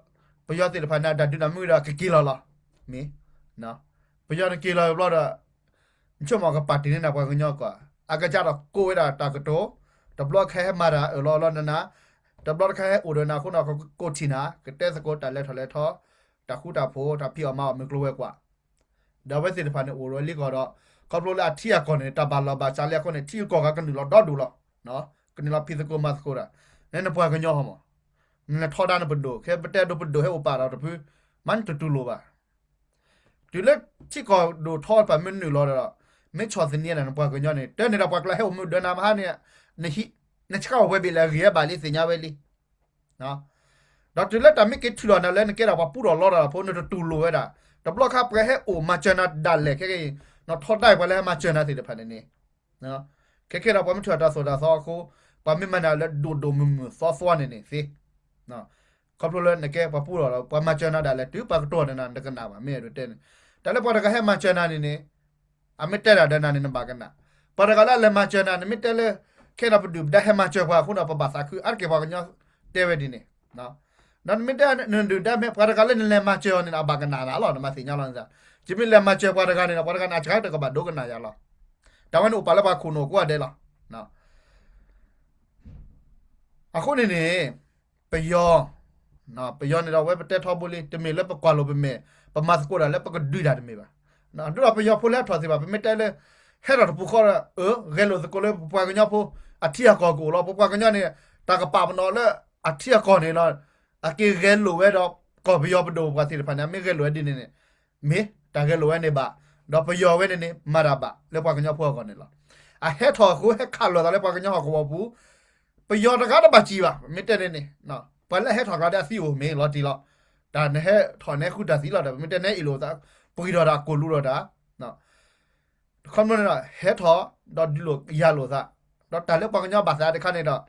ပယီၤသ့ၣ်တဖၣ်န့ၣ် အတၢ်ဒုးတၢ်မုၢ်ဒီးကက့ၤလီၤလီၤ. မ့ၢ် ပယီၤန့ၣ်က့ၤလီၤဝဲဘျီဒီး နဆိကမိၣ်ကပာ်တ့ၢ်န့ၢ်နၤပှၤကညီကွၢ်, အကစၢ်ဒီးကိးဝဲဒၣ်တၢ်ကတိၤ, တဘျီတခါဟဲမၤတၢ်အၢၣ်လီၤအီလီၤနၤနၤ, တဘျီတခါဟဲအိၣ်ဒီးနၤအဃိန့ၣ် ကကိးထံၣ်နၤ ကတဲသကိးတၢ်လဲၤထီၣ်လဲၤထီ, တၢ်ဃူတၢ်ဖိး တၢ်ဖံးအီၣ်မၤအီၣ်မုၢ်ကျိၤဝဲၤကွာ်, ဒီးအဝဲသ့ၣ်တဖၣ်န့ၣ်အိၣ်ဒီးလံကီၢ်ဒီး ခီဖျိလၢအထံအကီၢ်န့ၣ် တၢ်ဘၣ်လီၢ်ဘၣ်စးလံအဃိန့ၣ် ထံဂုၤကီၢ်ဂၤကနုာ်လီၤဒီဒူၣ်လီၤ. ကနုာ်လီၤဖံးသကိးမၤသကိးတၢ်, နနပှၤကညီဟီမး, နထီဒါနပဒိၣ် ခဲပတဲဒိးပဒိၣ်ဟဲအိၣ်ပာ်ဒီးတဖု, မ့ၢ်နတတူၢ်လိာ်ဘၣ်. တုၤလၢထံကီၢ်ဒိၣ်ထီပာ်မ့ၢ်နုာ်လီၤဒီး မ့ၢ်ဆီၣ်သနံးဒၣ်နပှၤကညီန့ၣ် တၢ်န့ၣ်ဒီးပှၤကျါဟဲအိၣ်မုာ်ဒၢနၤမဟါန့ၣ်, နဆှၢအီၤဝဲဘ့ၣ်လၢအဂ့ၤအဘၣ်လံသ့ၣ်ညါဝဲလံ. ဒီးတုၤလၢတၢ်မ့ၢ်က့ၤထုးထီၣ်နၤလၢနကဲဒၣ်ပှၤပူထီၣ်လီထီၣ်တၢ်ဖိ နတတူၢ်လိာ်ဝဲဒၣ်, တဘျီခါပှၤဟဲအိၣ်မၤစၢၤနၤဒၣ်လဲာ်ခဲကနံၣ်အံၤ, နထီဒါပှၤလၢဟဲမၤစၢၤနၤသ့ၣ်တဖၣ်န့ၣ်န့ၣ် ခဲခဲဒီးပှၤမ့ၢ်ထုးထီၣ်တၢ်သိၣ်တၢ်သီအဃိ, ပှၤမ့ၢ်မၤနၤလၢဒိၣ်ဒိၣ်မုၢ်မုၢ်သီသီန့ၣ်န့ၣ်သ့ ခီဖျိလၢနကဲပှၤပူထီၣ်လီၤ ပှၤမၤစၢၤနၤဒၣ်လဲာ် တုၤပှၤကတိၤနၤ နကနၣ်ဘၣ် မ့ၢ်အဲၣ်ဒိးတဲန့ၣ်, တၢ်လၢပှၤတဂၤဟဲမၤစၢၤနၤန့ၣ်န့ၣ်, အမ့ၢ်တဲဒၣ်ဒီးနၤန့ၣ် နဘၣ်ကနၣ်, ပှၤတဂၤလၢအလဲၤမၤစၢၤနၤ နမ့ၢ်တဲလၢ ခဲဒီးပဒုၣ်ပဒါဟဲမၤစၢၤပှၤအဃိန့ၣ် ပဘၣ်သးခု အါတက့ၢ်ပှၤကညီတဲဝဲဒ်န့ၣ် ဒီးနမ့ၢ်တဲနဒုၣ်ဒါမ့ၢ် ပှၤတဂၤလၢနလဲၤမၤစၢၤအီၤန့ၣ် အဘၣ်ကနၣ်နၤလီၤ နမၤသ့ၣ်ညါလီၤန့ၣ်, ယမ့ၢ်လဲၤမၤစၢၤပှၤတဂၤန့ၣ်ဒီး ပှၤတဂၤန့ၣ် အစှၤတကဘၣ်ဒိကနၣ်ယၤလီၤ, တၢ်ဝဲန့ၣ်အိၣ်ပာ်လၢပှၤခိၣ်နူာ်ကိးဂၤဒဲးလီၤ. အဃိန့ၣ်န့ၣ် ပယီၤ ပယီၤန့ၣ်ဒီး အဝဲပတဲထီဘိလံ တမ့ၢ်လၢပကွၢ်လိာ်ပမဲာ် ပမၤသကိးတၢ်လၢပကဒုးတၢ်တမ့ၢ်ဘၣ်. ဒ်ဒီးပယီၤဖိလၢအထီၣ်သ့ၣ်တဖၣ် ပမ့ၢ်တဲလၢ ဟဲထီၣ်တပူၤဃီဒီး အၢ ဂဲၤလိာ်သကိးလၢပပှၤကညီဖိ အထံအကီၢ်ကအိၣ်လီၤ. ပပှၤကညီန့ၣ် တၢ်ကပာ်ပနီၣ်လၢအထံအကီၢ်န့ၣ်လီၤ. အက့ၤဂဲၤလိာ်ဝဲဒီး ကီၢ်ပယီၤပဒိၣ်ပပှၢ်သ့ၣ်တဖၣ်န့ၣ် အမ့ၢ်ဂဲၤလိာ်ဝဲဒ်န့ၣ်န့ၣ် မ့ၢ်တၢ်ဂဲၤလိာ်ဝဲန့ၣ်ဘၣ်, ဒီးပယီၤဝဲန့ၣ်န့ၣ် မၤတၢ်ဘၣ်လၢပှၤကညီဖိအဂီၢ်န့ၣ်လီၤ. အဟဲထီၣ်အဃိ ဟဲခးလိာ်သးလၢပှၤကညီဟီၣ်ကဝီၤပူၤ, ပယီၤတဂၤတဘၣ်စံးဘၣ် ပမ့ၢ်တဲန့ၣ်န့ၣ်, ပှၤလၢအဟဲထီၣ်ကျါဒီးအသံအိၣ်မ့ၢ်လီၤတံၢ်လီၤ. တၢ်နဟဲထီၣ်နဟဲဃုတၢ်သံလီၤဒီး ပမ့ၢ်တဲနဟဲအ့ၣ်လိာ်သး ပှံၤထီၣ်တၢ်ကိၢ်လူထီၣ်တၢ် ခီဖျိန့ၣ်ဒီး ဟဲထီၣ်ဒီးဒုးလိာ်ယၤလိာ်သး, ဒီးတၢ်လၢပှၤကညီဘၣ်သးတခါန့ၣ်ဒီး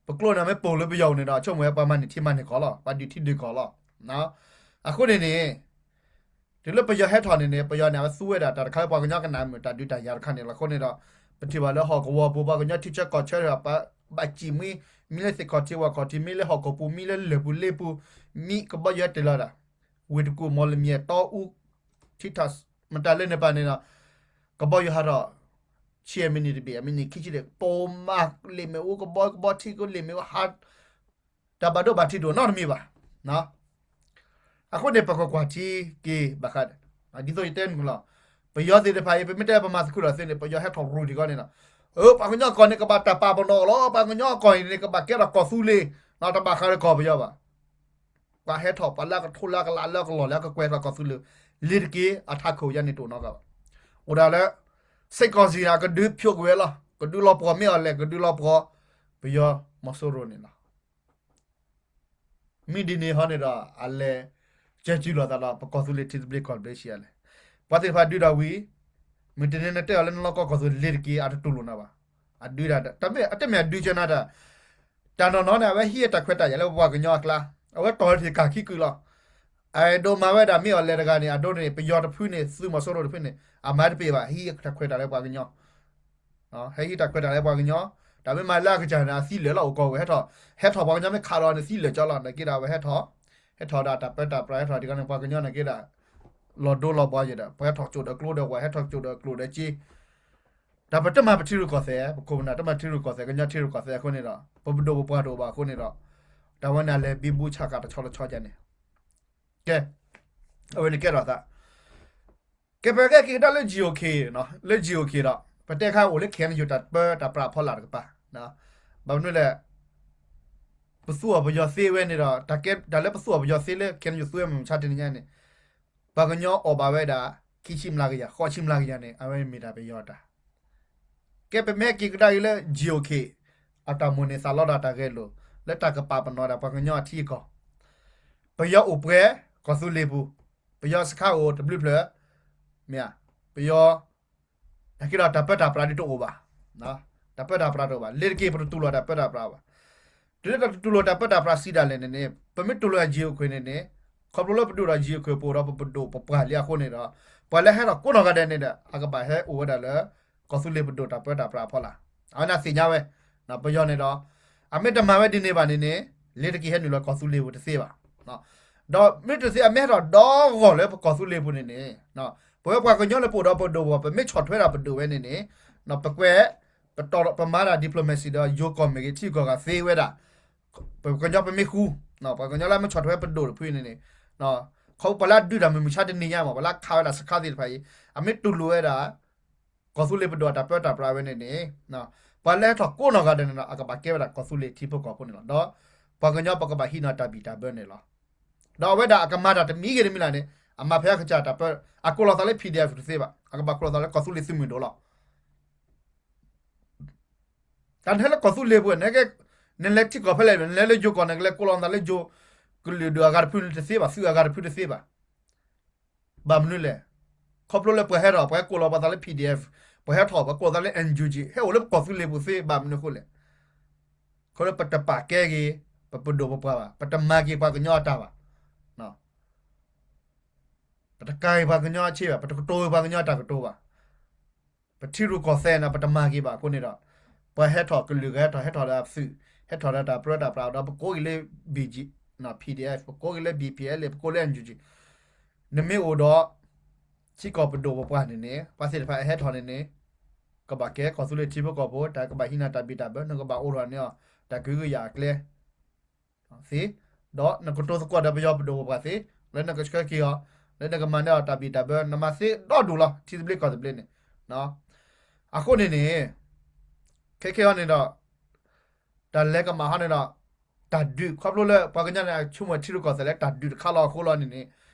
ပကျိန့ၣ်မ့ၢ်ပိာ်လၢပယီၤန့ၣ်ဒီး ဆိကမိၣ်ဝဲပှၤမၤန့ၢ်ထံမၤန့ၢ်ကီၢ်လီၤ, ပှၤဒုးထံဒုးကီၢ်လီၤ. အဃိန့ၣ်န့ၣ် တုၤလၢပယီၤဟဲထီၣ်န့ၣ်န့ၣ် ပယီၤန့ၣ် အဝဲသူဝဲဒၣ်တၢ်တခါလၢပှၤကညီကနၣ်မုာ်တၢ်ဒုးတၢ်ယၤတခါန့ၣ်လီၤ. အဃိန့ၣ်ဒီး ပထံၣ်ဘၣ်လၢဟီၣ်ကဝီၤပူၤ ပှၤကညီထံဆၢကီၢ်ဆၢဒီး ဘၣ်စံၣ်မှံ မ့ၢ်လၢသ့ၣ်ခီၣ်ထံးဝၣ်ခီၣ်ထံး မ့ၢ်လၢဟီၣ်ခိၣ်ပူၤ မ့ၢ်လၢလၢၢ်ပူၤလ့ပူၤ မ့ၢ်ကဘီယူၤဟဲတ့ၢ်လီၤဒၣ် ဝ့ၢ်တကူၣ် မီၢ်လမၠဲၣ် တီအူ ထံထီၣ် မတၤလၢန့ၣ်ပၤန့ၣ်ဒီး ကဘီယူၤဟးထီၣ် ဆံမံးနံးတဘ့ၣ် အမံးနံးခံဆံဒီး ပိာ်မၢ်လ့ၣ်မ့ၣ်အူ ကဘီကဘီထံကလ့ၣ်မ့ၣ်အူဟး တၢ်ဘၣ်ဒိဘၣ်ထံးဒိၣ်နီတမံၤဘၣ်. အဃိန့ၣ် ပကကွၢ်ထံက့ၤဘၣ်ဃးဒီး ဒ်သိးယတဲန့ၣ်လီၤ. ပယီၤသ့ၣ်တဖၣ်အံၤ ပမ့ၢ်တဲပမၤသခူထီၣ်သ့န့ၣ် ပယီၤဟဲထီၣ်ရူၢ်ထံကီန့ၣ်လီၤ. အၢ ပှၤကညီကီၢ်န့ၣ် ကဘၣ်တၢ်ပာ်ပနီၣ်လီၤ. ပှၤကညီကီၢ်အံၤန့ၣ် ကဘၣ်ကဲထီၣ်ကီၢ်သူလ့ၤ တဘၣ်ဃးဒီးကီၢ်ပယီၤဘၣ်. ပှၤဟဲထီၣ် ပှၤလၢအကထိလၢအကလးလၢအကလီၢ်လၢအကကွဲးထီၣ်ကီၢ်သူလ့ၤ လ့ၤတက့ၢ် အထးခိၣ်ယါန့ၣ်တအိၣ်နီတဂၤဘၣ်. အိၣ်ဒၣ်လၢ စ့ၢ်ကီးစံး အကဒုးဖျိးကွံာ်ဝဲလီၤ. ကဒုးလီၤပှီၢ်မ့ၢ်အီၤလဲၣ် ကဒုးလီၤပှီၢ် ပယီၤမီၤစိရိၤန့ၣ်လီၤ. မ့ၢ်ဒ်န့ၣ်ဟီန့ၣ်ဒီး အလဲၤကၢစုလိာ်သးဒီး ပကီၢ်သူလ့ၤထံသဘျ့ကီၢ်သဘျ့ဆံးအါလဲၣ်. ပှၤသ့ၣ်တဖၣ်ဒုးဒီးဝံၤ မုၢ်တနံၤနတဲအီၤလၢနလီၢ်ကီၢ်သူလ့ၤတက့ၢ် အတတူၢ်လိာ်နၤဘၣ်. အဒုးဒၣ် တမ့ၢ် အတမ့ၢ်အဒုးကၢနၤတၢ် တၢ်နီၢ်နီၢ်န့ၣ် အဝဲဟံးအတၢ်ခွဲးတၢ်ယာ်လၢပပှၤကညီအကျါ, အဝဲတီၢ်ထံၣ်ကၢ်ခံကုာ်လီၤ. အဒိးမၤဝဲဒၣ်မ့ၢ်အီၤလဲၣ်တဂၤန့ၣ် အဒိန့ၣ် ပယီၤတဖုန့ၣ် သုးမီၤစိရိၤတဖုန့ၣ် အမၤတပ့ၤဘၣ် ဟံးတၢ်ခွဲးတၢ်လၢပှၤကညီ ဟဲဟံးတၢ်ခွဲးတၢ်လၢပှၤကညီ, တၢ်မ့ၢ်မၤလၢအကစၢ်န့ၣ် အသံလၢာ်လီၤ အိၣ်ကီၢ်ဝဲဟဲထီၣ်, ဟဲထီၣ်ပှၤကညီမ့ၢ်ခးဒီးန့ၣ်သံလၢာ်ကၠီလီၤ နာ်က့ဒီးအဝဲဟဲထီၣ်, ဟဲထီၣ်ဒီးတၢ်ပၢတၢ်ပြး ဟဲထီၣ်တဂၤန့ၣ် ပှၤကညီနာ်က့ဒီး လီၤဒိလီၤဘှါယဲဒီး ပှၤဟဲထီၣ်ကၠိၣ်ဒီးကျိဒီးဝဲ ဟဲထီၣ်ကၠိၣ်ဒီးကျိၣ်ဒီးစ့ တၢ်ပတမၤပထံရူၢ်ကီၢ်သဲး ပခိၣ်ပနၢ်တမၤထံရူၢ်ကီၢ်သဲး ကညီထံရူၢ်ကီၢ်သဲးအဃိန့ၣ်ဒီး ပပဒိၣ်ပပှၢ်တအိၣ်ဘၣ်အဃိန့ၣ်ဒီး တၢ်ဝဲန့ၣ်အလဲၤဘံဘူဆၣ်ကၣ်တဆီတဆီဒ်န့ၣ်, ကဲ, အဝဲန့ၣ်ကဲထီၣ်သး, ကဲပကဲက့ၤကဒါလၢ GOK, လၢ GOK ဒီး ပတဲခါအိၣ်လၢ KNU တၢ်ပၢတၢ်ပြးအဖီလာ်တကပၤ, ဘၣ်မနုၤလဲၣ် ပသူအီၤပယီၤသ့ဝဲန့ၣ်ဒီး တၢ်ကဲတၢ်လၢပသူအီၤပယီၤသ့လၢ KNU သူဝဲမုၢ်မဆါတနံၤညါန့ၣ် ပှၤကညီအီၣ်ဘၣ်ဝဲဒၣ် ခံဆံမျးကယၤ ဃိးဆံမျးကယၤန့ၣ် အဝဲမ့ၢ်တၢ်ပယီၤတၢ်, ကဲပမ့ၢ်က့ၤကဒါက့ၤလၢ GOK အတၢ်မိၣ်န့ၢ်သးလီဒီးတၢ်ဂဲၤလိာ် လၢတၢ်ကပာ်ပနီၣ်ဒၣ်ပှၤကညီအထံအကီၢ်, ပယီၤအိၣ်ပှဲၤ ကီၢ်သူလ့ၤပူၤ, ပယီၤစခါအိၣ်တဘျုးဖျၢၣ်, မ့ၢ်ဧါ, ပယီၤ နာ်က့ဒီးတၢ်ပၢတၢ်ပြးဒ်တအိၣ်ဘၣ်, တၢ်ပၢတၢ်ပြးတအိၣ်ဘၣ် လ့ၤတက့ၢ် ပတတူၢ်လိာ်တၢ်ပၢတၢ်ပြးဘၣ်, တုၤလၢတၢ်တတူၢ်လိာ်တၢ်ပၢတၢ်ပြးစံးဒၣ်လဲာ်န့ၣ်န့ၣ် ပမ့ၢ်တူၢ်လိာ် GOK န့ၣ်န့ၣ် ခီဖျိလၢပဒိၣ်ဒီး GOK ပအိၣ်ဒီးပပဒိၣ်ပပှၢ်လံအဃိန့ၣ်ဒီး ပှၤလၢဟဲထီၣ်ကိးနီၢ်ဂၤဒဲးန့ၣ်ဒီး အကဘၣ်ဟဲအိၣ်ဝဲဒၣ်လၢ ကီၢ်သူလ့ၤပဒိၣ်တၢ်ပၢတၢ်ပြးအဖီလာ်, အဝဲန့ၣ်သ့ၣ်ညါဝဲ, ပယီၤန့ၣ်ဒီး အမ့ၢ်တမၤဝဲဒ်န့ၣ်ဘၣ်န့ၣ်န့ၣ် လ့ၤတက့ၢ်ဟဲနုာ်လီၤကီၢ်သူလ့ၤပူၤတသ့ဘၣ် ဒီးမ့ၢ်တသ့ အမ့ၢ်ဟဲထီၣ်ဒီဂီၢ်လၢပကီၢ်သူလ့ၤပူၤန့ၣ်န့ၣ် ပဝဲပှၤကညီလၢပအိၣ်ဒီးပဒိၣ်ပပှၢ် ပမ့ၢ်ဆီၣ်ထွဲဒၣ်ပဒိၣ်ဝဲန့ၣ်န့ၣ် ပကွဲး ပတီၢ်ပမၤဒၣ် diplomacy ဒီးယိၤကီၢ်မ့ၢ်ဂ့ၤ ထံကီၢ်ဂၤသ့ဝဲဒၣ် ပကညီပမ့ၢ်ဃူ ပှၤကညီလၢမ့ၢ်ဆီၣ်ထွဲပဒိၣ်တဖုန့ၣ်န့ၣ် ခီဖျိပှၤလၢအဒုးတၢ်မုၢ်မဆါတနံၤညါမး ပှၤလၢအခးဝဲဒၣ်စခါသ့ၣ်တဖၣ်အံၤ အမ့ၢ်တူၢ်လိာ်ဝဲဒၣ် ကီၢ်သူလ့ၤပဒိၣ်အတၢ်ပၢတၢ်ပြးဝဲန့ၣ်န့ၣ် ပှၤလၢဟဲထီၣ်ကိးနီၢ်ဂၤဒဲးန့ၣ်ဒီး အကဘၣ်ကဲဝဲဒၣ်ကီၢ်သူလ့ၤထံဖိကီၢ်ဖိန့ၣ်လီၤ. ဒီးပှၤကညီပကဘၣ်ဟံးန့ၢ်တၢ်ဘံၣ်တၢ်ဘၢန့ၣ်လီၤ. ဒီးအဝဲဒၣ်အကမၤတၢ်တမံၤဂ့ၤတမံၤလၢ်န့ၣ် အမၤဖဲအကစၢ်တၢ်ပၢ အကိးလီၤသးလၢ PDF တသ့ဘၣ် အကဘၣ်ကိးလီၤသးလၢကီၢ်သူလ့ၤသုးမုၢ်ဒိၣ်လီၤ. တၢ်နဟဲလၢကီၢ်သူလ့ၤပူၤ နဟဲလၢယိၤကီၢ်ဖဲလဲၣ် နလဲၤလၢယိၤကီၢ်န့ၣ် ကလဲၤကိးလီၤနသးလၢယိၤကလုာ်ဒူၣ်အဂၤတဖုန့ၣ်တသ့ဘၣ် သုးအဂၤတဖုတသ့ဘၣ်. ဘၣ်မနုၤလဲၣ်. ခီဖျိလၢပှၤဟဲထီၣ် ပှၤဟဲကိးလီၤပသးလၢ PDF, ပှၤဟဲထီၣ် ပှၤကိးလီၤသးလၢ NUG ဟဲအိၣ်လၢပကီၢ်သူလ့ၤပူၤသ့ ဘၣ်မနုၤအဃိလဲၣ်. ခီဖျိပတပာ်ကဲက့ၤ ပပဒိၣ်ပပှၢ်ဘၣ်, ပတမၤက့ၤပှၤကညီအတၢ်ဘၣ် ပတကၤက့ၤပှၤကညီအဆ့ဘၣ်, ပတကတိၤက့ၤပှၤကညီအတၢ်ကတိၤဘၣ်. ပထံရူၢ်ကီၢ်သဲးန့ၣ် ပတမၤက့ၤဘၣ်အဃိန့ၣ်ဒီး ပှၤဟဲထီၣ်ကလုာ်ဂၤဟဲထီၣ် ဟဲထီၣ်ဒီးအသုး, ဟဲထီၣ်ဒီးတၢ်ပြၢတၢ်ပြးဒီး ပကိးက့ၤလၢ BG, PDF, ပကိးက့ၤလၢ BPLA, ပကိးလၢ NUG, နမ့ၢ်အိၣ်ဒီး ထံကီၢ်ပဒိၣ်ပပှၢ်န့ၣ်န့ၣ် ပှၤသ့ၣ်တဖၣ်အဟဲထီၣ်န့ၣ်န့ၣ် ကဘၣ်ကဲကီၢ်သူလ့ၤထံဖိကီၢ်ဖိ တၢ်ကဘၣ်ဟံးန့ၢ်တၢ်ဘံၣ်တၢ်ဘၢ နကဘၣ်အိးထီၣ်န့ၢ်အီၤ တၢ်ကဟုကယာ်အကျဲ သ့, ဒီးနကတိၤသကိးဒီးပယီၤပဒိၣ်ပပှၢ်သ့, လၢနကဆှၢက့ၤအီၤ, လၢနကမၤန့ၢ်အီၤတၢ်ဘံၣ်တၢ်ဘၢ နမၤသ့ဒီဒူၣ်လီၤ ထံသဘျ့ကီၢ်သဘျ့န့ၣ်. အဃိန့ၣ်န့ၣ် ခဲခဲအံၤန့ၣ်ဒီး တၢ်လဲၤကမၣ်ဟီန့ၣ်ဒီး တၢ်ဒုးခီဖျိလၢပှၤကညီန့ၣ် အဆိကမိၣ်ထံရူၢ်ကီၢ်သဲးလၢတၢ်ဒုးတခါလီၤအဃိလီၤန့ၣ်န့ၣ်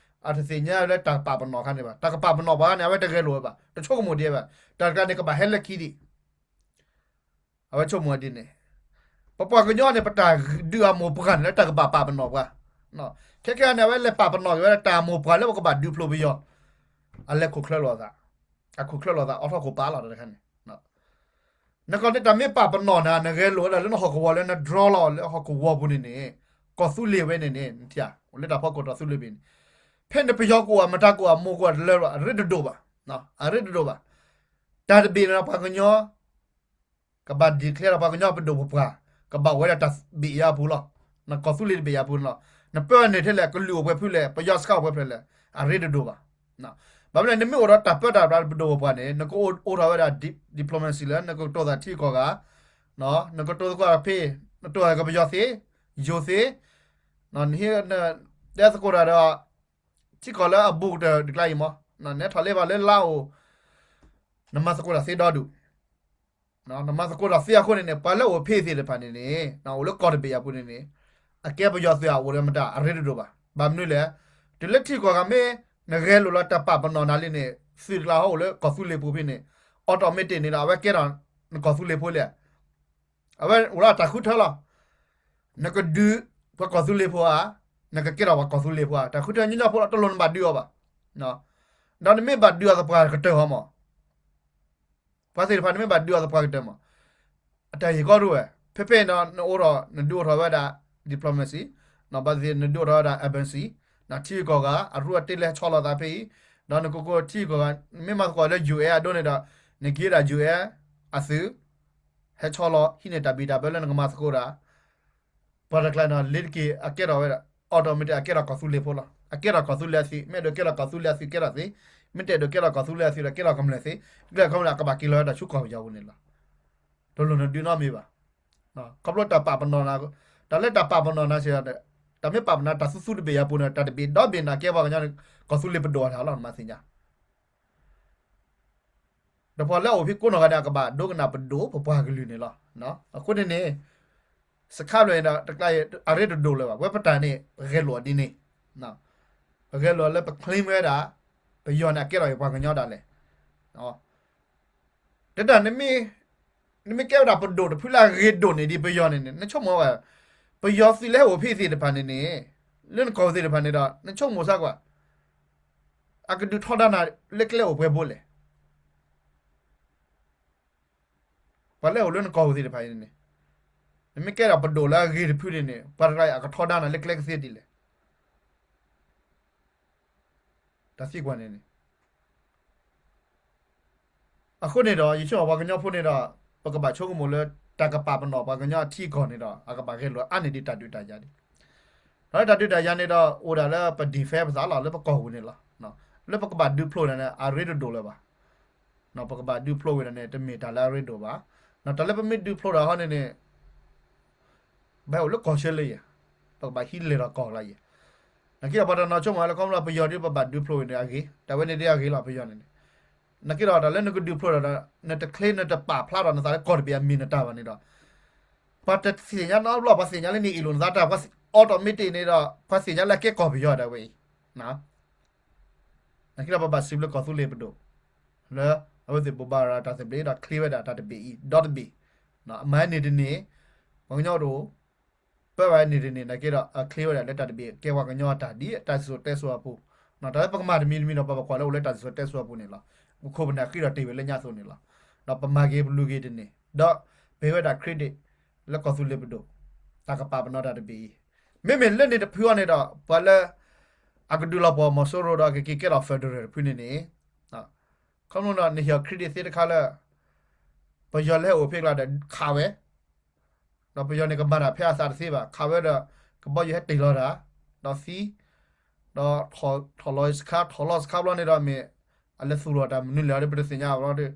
အတသ့ၣ်ညါလၢတၢ်ပာ်ပနီၣ်ခါန့ၣ်ဘၣ်. တၢ်ကပာ်ပနီၣ်ပှၤန့ၣ် အဝဲတဂဲၤလိာ်ဝဲဘၣ်, တဆိကမိၣ်ဒံးဘၣ်. တၢ်တခါန့ၣ်ကဘၣ်ဟဲလၢခံဒံး အဝဲဆိကမိၣ်ဒ်န့ၣ်, ပပှၤကညီန့ၣ် ပတၢ်ဒုးအမိၢ်ပှၢ်န့ၣ်လၢတၢ်ကဘၣ်ပာ်ပနီၣ်ပှၤ. ခဲခဲအံၤန့ၣ် အဝဲလဲၤပာ်ပနီၣ်က့ၤဝဲဒၣ်တၢ်အမိၢ်ပှၢ်လၢပကဘၣ်ဒုးဖျိပယီၤ, အလဲၤခိၣ်ချၢလိာ်သး, အခိၣ်ချၢလိာ်သး အီထီၣ်ခိၣ်ပာ်လီၤတၢ်တခါန့ၣ် နကီၢ်န့ၣ် တၢ်မ့ၢ်ပာ်ပနီၣ်နၤ နဂဲၤလိာ်ဝဲဒၣ်လၢနဟီၣ်ကဝီၤလၢန draw လီၤလၢဟီၣ်ကဝီၤပူၤန့ၣ်န့ၣ်, ကီၢ်သူလ့ၤဝဲန့ၣ်န့ၣ် နထံၣ်ဧါ, အိၣ်လၢတၢ်ဖီခိၣ်တီၢ်သူလ့ၤဘ့ၣ်န့ၣ်, ဖဲန့ၣ်ပယီၤကအိၣ် အမတၤကအိၣ် အမိၢ်ကအိၣ်တလၢ အရ့တဒိၣ်ဘၣ်, အရ့တဒိၣ်ဘၣ်. တၢ်တဘ့ၣ်န့ၣ်ဒီးပှၤကညီ ကဘၣ် declare ဒီးပှၤကညီပဒိၣ်ပပှၢ်, ကဘၣ်အိၣ်ဝဲဒၣ်တၢ်ဘ့ၣ်ယၤပူၤလီၤ. နကီၢ်သူလ့ၤတဘ့ၣ်ယၤပူၤန့ၣ်လီၤ. နပၢန့ၢ်ထဲလဲၣ်, ကလုာ်အိၣ်ပှဲၤဖုလဲၣ်, ပယီၤစခါအိၣ်ပှဲၤဖုလဲၣ်, အရ့တဒိၣ်ဘၣ်. ဘၣ်မနုၤလဲၣ် နမ့ၢ်အိၣ်ဒီးတၢ်ပၢတၢ်ပြးပဒိၣ်ပပှၢ်န့ၣ် နကအိၣ်ထီၣ်ဝဲဒၣ် diplomacy လၢ နကတိၤသးထံကီၢ်ဂၤ, နကတိၤသကိးဖဲ နတိၤသးကပယီၤသ့, ယိၤသ့, နတဲသကိးတၢ်ဒီး ထံကီၢ်လၢအဘူးကတၢၢ်တကျါအံၤမး, နထီၣ်လ့ပှၤလၢလါအိၣ်, နမၤသကိးတၢ်သ့ဒီဒူၣ်, နမၤသကိးတၢ်သ့အဃိန့ၣ်န့ၣ် ပှၤလၢအိၣ်ဖဲသ့ၣ်တဖၣ်န့ၣ်န့ၣ် အိၣ်လၢကီၢ်တဘ့ၣ်အပူၤန့ၣ်န့ၣ် အကဲပယီၤသုးအအိၣ်ဒီးမတၤ အရ့တဒိၣ်ဘၣ်. ဘၣ်မနုၤလဲၣ်, တုၤလၢထံကီၢ်ဂၤမ့ၢ် နဂဲၤလိာ်လၢတၢ်ပာ်ပနီၣ်နၤလံန့ၣ် သုးတကျါဟီအိၣ်လၢကီၢ်သူလ့ၤပူၤဖဲန့ၣ် automatic န့ၣ်ဒီး အဝဲကဲထီၣ်နကီၢ်သူလ့ၤဖိလဲၣ်. အဝဲအိၣ်လၢတၢ်ဃုထၢလီၤ. နကဒုးပှၤကီၢ်သူလ့ၤဖိဧါ, နကကဲထီၣ်ပှၤကီၢ်သူလ့ၤဖိဧါ, တၢ်ဃုထၢညီညီဖိလီၤ, တလိၣ်နဘၣ်ဒုးအီၤဘၣ်. ဒီးနမ့ၢ်ဘၣ်ဒုးအီၤသပှၢ်ကတၢၢ်ဟီမး, ပှၤသ့ၣ်တဖၣ်နမ့ၢ်ဘၣ်ဒုးအီၤသပှၢ်ကတၢၢ်မး, အတၢ်ဟ့ၣ်ကီဒိၣ်ဝဲ, ဖဲဖဲန့ၣ်ဒီး နအိၣ်ထီၣ် နဒုးအိၣ်ထီၣ်ဝဲဒၣ် diplomacy, ဘၣ်သ့ၣ်နဒုးအိၣ်ထီၣ်ဝဲဒၣ် embassy, ထံဂုၤကီၢ်ဂၤ အရူအတ့လၢဟဲဆီလီၤသးဖဲအံၤ, ဒီးနကကိးထံဂုၤကီၢ်ဂၤ နမ့ၢ်မၤသကိးလၢ ယူၣ်အဲၣ် အဒိန့ၣ်ဒီး နက့ၤဒၣ် ယူၣ်အဲၣ် အသုး ဟဲဆီလီၤ ဟံးန့ၢ်တၢ်ဘံၣ်တၢ်ဘၢလၢနကမၤသကိးတၢ်, ပှၤတကျါန့ၣ် လ့ၤတက့ၤ အကဲထီၣ်ဝဲဒၣ် automatic အကဲထီၣ်ကီၢ်သူလ့ၤဖိလီၤ. အကဲထီၣ်ကီၢ်သူလ့ၤအသုး, မ့ၢ်အဲၣ်ဒိးကဲထီၣ်ကီၢ်သူလ့ၤအသုးကဲထီၣ်သ့, မ့ၢ်တအဲၣ်ဒိးကဲထီၣ်ကီၢ်သူလ့ၤအသုးဒီးကဲထီၣ်ကမျၢၢ်သ့, ကဲထီၣ်ကမျၢၢ်အကဘၣ်က့ၤလီၤဝဲဒၣ်ဆူကီၢ်ပယီၤပူၤန့ၣ်လီၤ. တလိၣ်နဒုးနီတမံၤဘၣ်. ခီဖျိတၢ်ပာ်ပနီၣ်နၤ, တၢ်လၢတၢ်ပာ်ပနီၣ်နၤစ့ၢ်, တၢ်မ့ၢ်ပာ်ပနီၣ်တၢ်သူသူတဘ့ၣ်အပူၤန့ၣ် တၢ်တဘ့ၣ်ဒီဘ့ၣ်န့ၣ် ကဲပှၤကညီန့ၣ် ကီၢ်သူလ့ၤပဒိၣ်အတၢ်လီၤ နမၤသ့ၣ်ညါ ဒီးပှၤလၢအအိၣ်ဖဲကိးနီၢ်ဂၤဒဲး အကဘၣ်ဒိကနၣ်ပဒိၣ်ပပှၤကလုာ်န့ၣ်လီၤ. အဃိန့ၣ်န့ၣ် စခါဘျီန့ၣ်ဒီး တကျါအံၤ အရ့တဒိၣ်လၢၤဘၣ်. ပဝဲပတၢ်န့ၣ် ပဂဲၤလိာ်အီၤဒ်န့ၣ်, ပဂဲၤလိာ်လၢပ claim ဝဲဒၣ် ပယီၤန့ၣ် အကဲထီၣ်ပှၤကညီဒၣ်လဲာ်. တဒၣ် နမ့ၢ်ကဲဝဲဒၣ်ပဒိၣ်တဖုလၢအဂ့ၤဒိၣ်န့ၢ်ဒံးပယီၤန့ၣ်န့ၣ် နဆိကမိၣ်ဝဲ ပယီၤသုးလၢဟဲအိၣ်ဖဲသ့ၣ်တဖၣ်န့ၣ်န့ၣ် လၢနကီၢ်သ့ၣ်တဖၣ်န့ၣ်ဒီး နဆိကမိၣ်ဆၢကွၢ် အကဒုးထီဒါနၤလၢကျဲအိၣ်ပှဲၤဘိလဲၣ်. ပှၤလၢအအိၣ်လၢနကီၢ်ပူၤသ့ၣ်တဖၣ်အံၤန့ၣ်န့ၣ်, နမ့ၢ်ကဲဒၣ်ပဒိၣ်လၢအဂ့ၤတဖုန့ၣ်န့ၣ် ပှၤတဂၤအံၤအကထီဒါနၤလၢကျဲကသ့ဒ်လဲၣ်. တၢ်သံကွၢ်န့ၣ်န့ၣ် အဃိန့ၣ်ဒီး ယဆိကမိၣ်ပှၤကညီဖိန့ၣ်ဒီး ပကဘၣ်ဆိကမိၣ်လၢ တၢ်ကပာ်ပနီၣ်ပှၤကညီအထံအကီၢ်န့ၣ်ဒီး အကဘၣ်ဂဲၤလိာ်အါန့ၢ်ဒံးတၢ်ဒုးတၢ်ယၤဒံး. ဒီးလၢတၢ်ဒုးတၢ်ယၤန့ၣ်ဒီး အိၣ်ဒၣ်လၢပ defend ပသးလီၤ လၢပကီၢ်ပူၤန့ၣ်လီၤ. လၢပကဘၣ်ဒုးဖျိးန့ၣ် အရ့တဒိၣ်လၢၤဘၣ်. ပကဘၣ်ဒုးဖျိးဝဲဒၣ်န့ၣ် တမ့ၢ်တၢ်လၢအရ့ဒိၣ်ဘၣ်. တၢ်လၢပမ့ၢ်ဒုးဖျိးတၢ်ဟီန့ၣ်န့ၣ် ဘၣ်အိၣ်လၢကီၢ်ဆၢလၢယဲၢ်, ပကဘၣ်ဟံးလဲၤဒီးကီၢ်လၢယဲၢ်. နာ်က့ဒီးပှၤတနီၤဆိကမိၣ်လၢခီဖျိပယီၤဒ်ပဘၣ်ဒုးဖျိးဝဲန့ၣ်အဂ့ၤ, တၢ်ဝဲန့ၣ်ဒ်အဂ့ၤလီၤ ပယီၤန့ၣ်န့ၣ်. နာ်က့ဒီးတၢ်လၢနကဒုးဖျိးဒီး နတချ့နတပာ်ဖျါဒီးနသးလၢကီၢ်တဘ့ၣ်အမံၤနတၢ်ဘၣ်န့ၣ်ဒီး ပှၤတသ့ၣ်ညါနီတဘျီ ပှၤသ့ၣ်ညါလၢနအ့ၣ်လိာ်နသးတၢ် ပှၤ automatic န့ၣ်ဒီး ပှၤသ့ၣ်ညါလၢအကဲကီၢ်ပယီၤဒၣ်ဝဲအံၤ နာ်က့ဒီးပဘၣ်စံးဘျုးကီၢ်သူလ့ၤပဒိၣ် လၢအဝဲသ့ၣ်ဘိးဘၣ်ရၤတၢ်သဘျ့ဒီးချ့ဝဲဒၣ်တၢ်တဘ့ၣ်အံၤ ဒီတဘ့ၣ်, အမၤန့ၢ်တန့ၢ်, ပှၤကညီတအိၣ်, ပၢဘၣ်န့ၢ်တန့ၢ် နာ်က့ဒီး အချ့ဝဲဒၣ်လၢတၢ်တဘ့ၣ် ကဲပှၤကညီအတၢ်ဒ်တၢ်စံၣ်စိၤတဲစိၤအပူၤ, တၢ်လၢပကမၤတမံၤတမံၤဒီး ပဘၣ်ကွၢ်လၢအိၣ်လၢတၢ်စံၣ်စိၤတဲစိၤအပူၤန့ၣ်လီၤ. ပခိၣ်ပနၢ်ဃံဒီးတ့ၢ်ဝဲလၢညါအသိးန့ၣ်လီၤ. ဒီးပမၤက့ၤပလူၤက့ၤတန့ၢ်, ဒီးပ့ၤဝဲဒၣ် credit လၢကီၢ်သူလ့ၤပဒိၣ်, တၢ်ကပာ်ပနီၣ်တၢ်တဘ့ၣ်အံၤ, မ့မ့ၢ်လၢန့ၣ်တဖုအံၤန့ၣ်ဒီး ပှၤလၢ အကဒုးလီၤပှီၢ်မီၤစိရိၤဒီးကက့ၤကဲထီၣ် federal တဖုန့ၣ်န့ၣ်, ခီဖျိဒီးနဟ့ၣ်အီၤ credit သ့တခါလၢ ပယီၤလၢဟဲအိၣ်ဖဲကျါဒီးခးဝဲ, ဒီးပယီၤန့ၣ်ကမၤတၢ်ဖဲအသးတသ့ဘၣ် ခးဝဲဒီး ကဘီယူၤဟဲတ့ၢ်လီၤတၢ်, ဒီးသံ, ဒီးထီၣ်လီၤစခါ ထီၣ်လီၤစခါဘျီန့ၣ်ဒီးမ့ၢ် အလဲၤသူၣ်လီၤတၢ်မနုၤလဲၣ်ဒီး ပတသ့ၣ်ညါဘၣ်ဒီး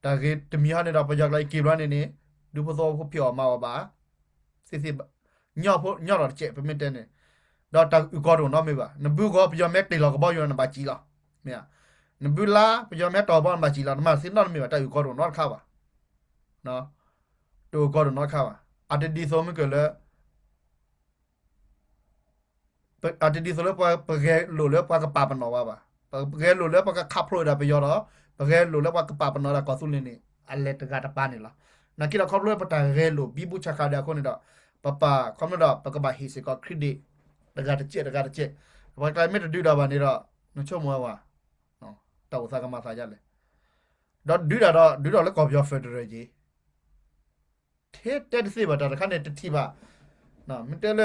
တၢ်ဂ့ၤတမံၤဟီန့ၣ်ဒီး ပယီၤကျါအံၤက့ၤဘျီန့ၣ်န့ၣ် ဒူဖိသဝီဖိဖံးအီၣ်မၤအီၣ်ဘၣ် သ့ၣ်သ့ၣ်, ညီထီၣ်တစဲး ပမ့ၢ်တဲန့ၣ်, ဒီးတၢ်အုၣ်ကီၤတအိၣ်နီတမံၤဘၣ်. နဘုဂီၤ ပယီၤမ့ၢ်တ့ၢ်လီၤကဘီယူၤ နဘၣ်စံၣ်လီၤ, မ့ၢ်ဧါ. နဘုလါ ပယီၤမ့ၢ်တီၢ်ဘီ နဘၣ်စံၣ်လီၤ, နမၤတသ့နီတမံၤဘၣ်, တၢ်အုၣ်ကီၤတအိၣ်နီတခါဘၣ်, တၢ်အုၣ်ကီၤတအိၣ်နီတခါဘၣ်. အတဒ်သိးမ့ၢ်ကၢၢ်လၢ အတဒ်သိးလၢပှၤ ပဂဲၤလိာ်လၢပှၤကပာ်ပနီၣ်ပှၤဘၣ်. ပဂဲၤလိာ်လၢပှၤကခးဖျိးဝဲဒၣ်ပယီၤဒီး ပဂဲၤလိာ်လၢပှၤကပာ်ပနီၣ်ဒၣ်ကီၢ်သူလ့ၤန့ၣ် အလဲၤတဂၤတပါန့ၣ်လီၤ. နာ်က့ဒီးခီဖျိလၢပတၢ်ဂဲၤလိာ်ဘံဘူဆးဃာ်ဒၣ်အဃိန့ၣ်ဒီး ပပာ်ခီဖျိဒီး ပကဘၣ်ဟ့ၣ်စ့ၢ်ကီး credit တဂၤတစဲးတဂၤတစဲး, ပှၤကျါမ့ၢ်တဒုးဒၣ်ဘၣ်န့ၣ်ဒီး နဆိကမိၣ်ဝဲ တၢ်အိၣ်သးကမၤသးဒ်လဲၣ်. ဒီးဒုးဒၣ်ဒီး ဒုးထီၣ်လၢကီၢ်ပယီၤ federal က့ၤ ထဲတဲတသ့ဘၣ် တၢ်တခါန့ၣ်တထံၣ်ဘၣ်. မ့ၢ်တဲလၢ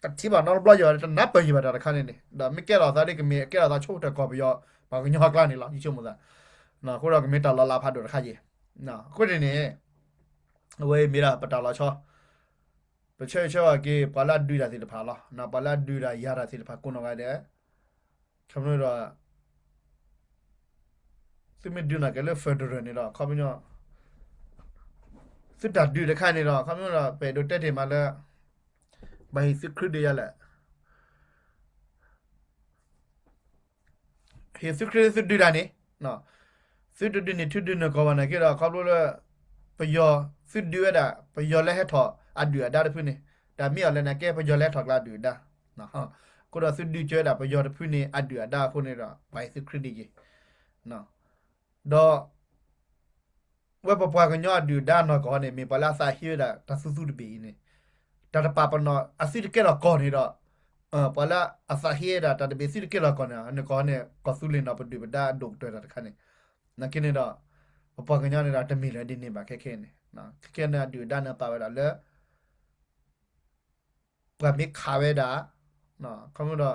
တၢ် ထံၣ်ဘၣ်နီတဘျီယဲၢ် တနၢ်ပၢၢ်ယံၤဘၣ်တၢ်တခါန့ၣ်န့ၣ် ဒီးမ့ၢ်ကဲထီၣ်သးဒ်ကမ့ၢ်ကဲထီၣ်သးဆိကတၢၢ်ကီၢ်ပယီၤ ပှၤကညီအကျါန့ၣ်လီၤ ယဆိကမိၣ်သး, အဃိဒီးကမ့ၢ်တၢ်လီၤလးဖးဒိၣ်တခါယံၤ, အဃိန့ၣ်န့ၣ် အဝဲအံၤမ့ၢ်ဒၣ်ပတၢ်လီၤဆီ ပဆၢဂ့ၤဆၢဝါက့ၤ ပှၤလၢအဒုးတၢ်သ့ၣ်တဖၣ်လီၤ. ပှၤလၢအဒုးတၢ်ယၤတၢ်သ့ၣ်တဖၣ်ကိးနီၢ်ဂၤဒဲး, ခီဖျိဒီး သုမ့ၢ်ဒုးနၤက့ၤလၢ federal န့ၣ်ဒီး ခီပညီ သုတၢ်ဒုးတခါန့ၣ်ဒီး ခီပညီဒီး ပအဲၣ်ဒိးတဲတ့ၢ်မးလၢ ဘၣ်ဟ့ၣ်သုခရံာ်ဒုးယၤလဲၣ် ဟ့ၣ်သုခရံာ်သုဒုးတၢ်န့ၣ်, သုတဒုးန့ၢ်ထံဒုးန့ၢ်ကီၢ်ဘၣ်နာ်က့ဒီး ခီဖျိလၢ ပယီၤ သုဒုးဝဲဒၣ် ပယီၤလၢဟဲထီၣ်အဒုၣ်အဒါတဖုန့ၣ်, တၢ်မ့ၢ်အီၤလဲၣ်နာ်က့ ပယီၤလၢဟဲထီၣ်ကျါအဒုၣ်အဒါ, အဃိဒီးသုဒုးကဲဝဲဒၣ်ပယီၤတဖုန့ၣ် အဒုၣ်အဒါအဃိန့ၣ်ဒီး ဘၣ်ဟ့ၣ်သုခရံာ်ဒုးယၤ, ဒီး ဝဲပပှၤကညီအဒုၣ်အဒါနီၢ်ကီၢ်န့ၣ် မ့ၢ်ပှၤလၢအသးဟ့ဝဲဒၣ်တၢ်သူသူတဘ့ၣ်အံၤန့ၣ်, တၢ်တပာ်ပနီၣ် အသုတကဲထီၣ်ကီၢ်န့ၣ်ဒီး, ပှၤလၢအသးဟ့ဝဲဒၣ်တၢ်တဘ့ၣ်သုတကဲထီၣ်ကီၢ်န့ၣ် နကီၢ်န့ၣ် ကီၢ်သူလ့ၤနီၢ်ပဒုၣ်ပဒါအဒိၣ်ကတၢၢ်တၢ်တခါန့ၣ်, နာ်က့န့ၣ်ဒီး ပပှၤကညီန့ၣ်ဒီးတမ့ၢ်လၢၤဒ်န့ၣ်ဘၣ် ခဲခဲန့ၣ်, ခဲခဲန့ၣ်အဒုၣ်အဒါန့ၣ်ပာ်ဝဲဒၣ်လၢ ပှၤမ့ၢ်ခးဝဲဒၣ်, ခီဖျိဒီး ပှ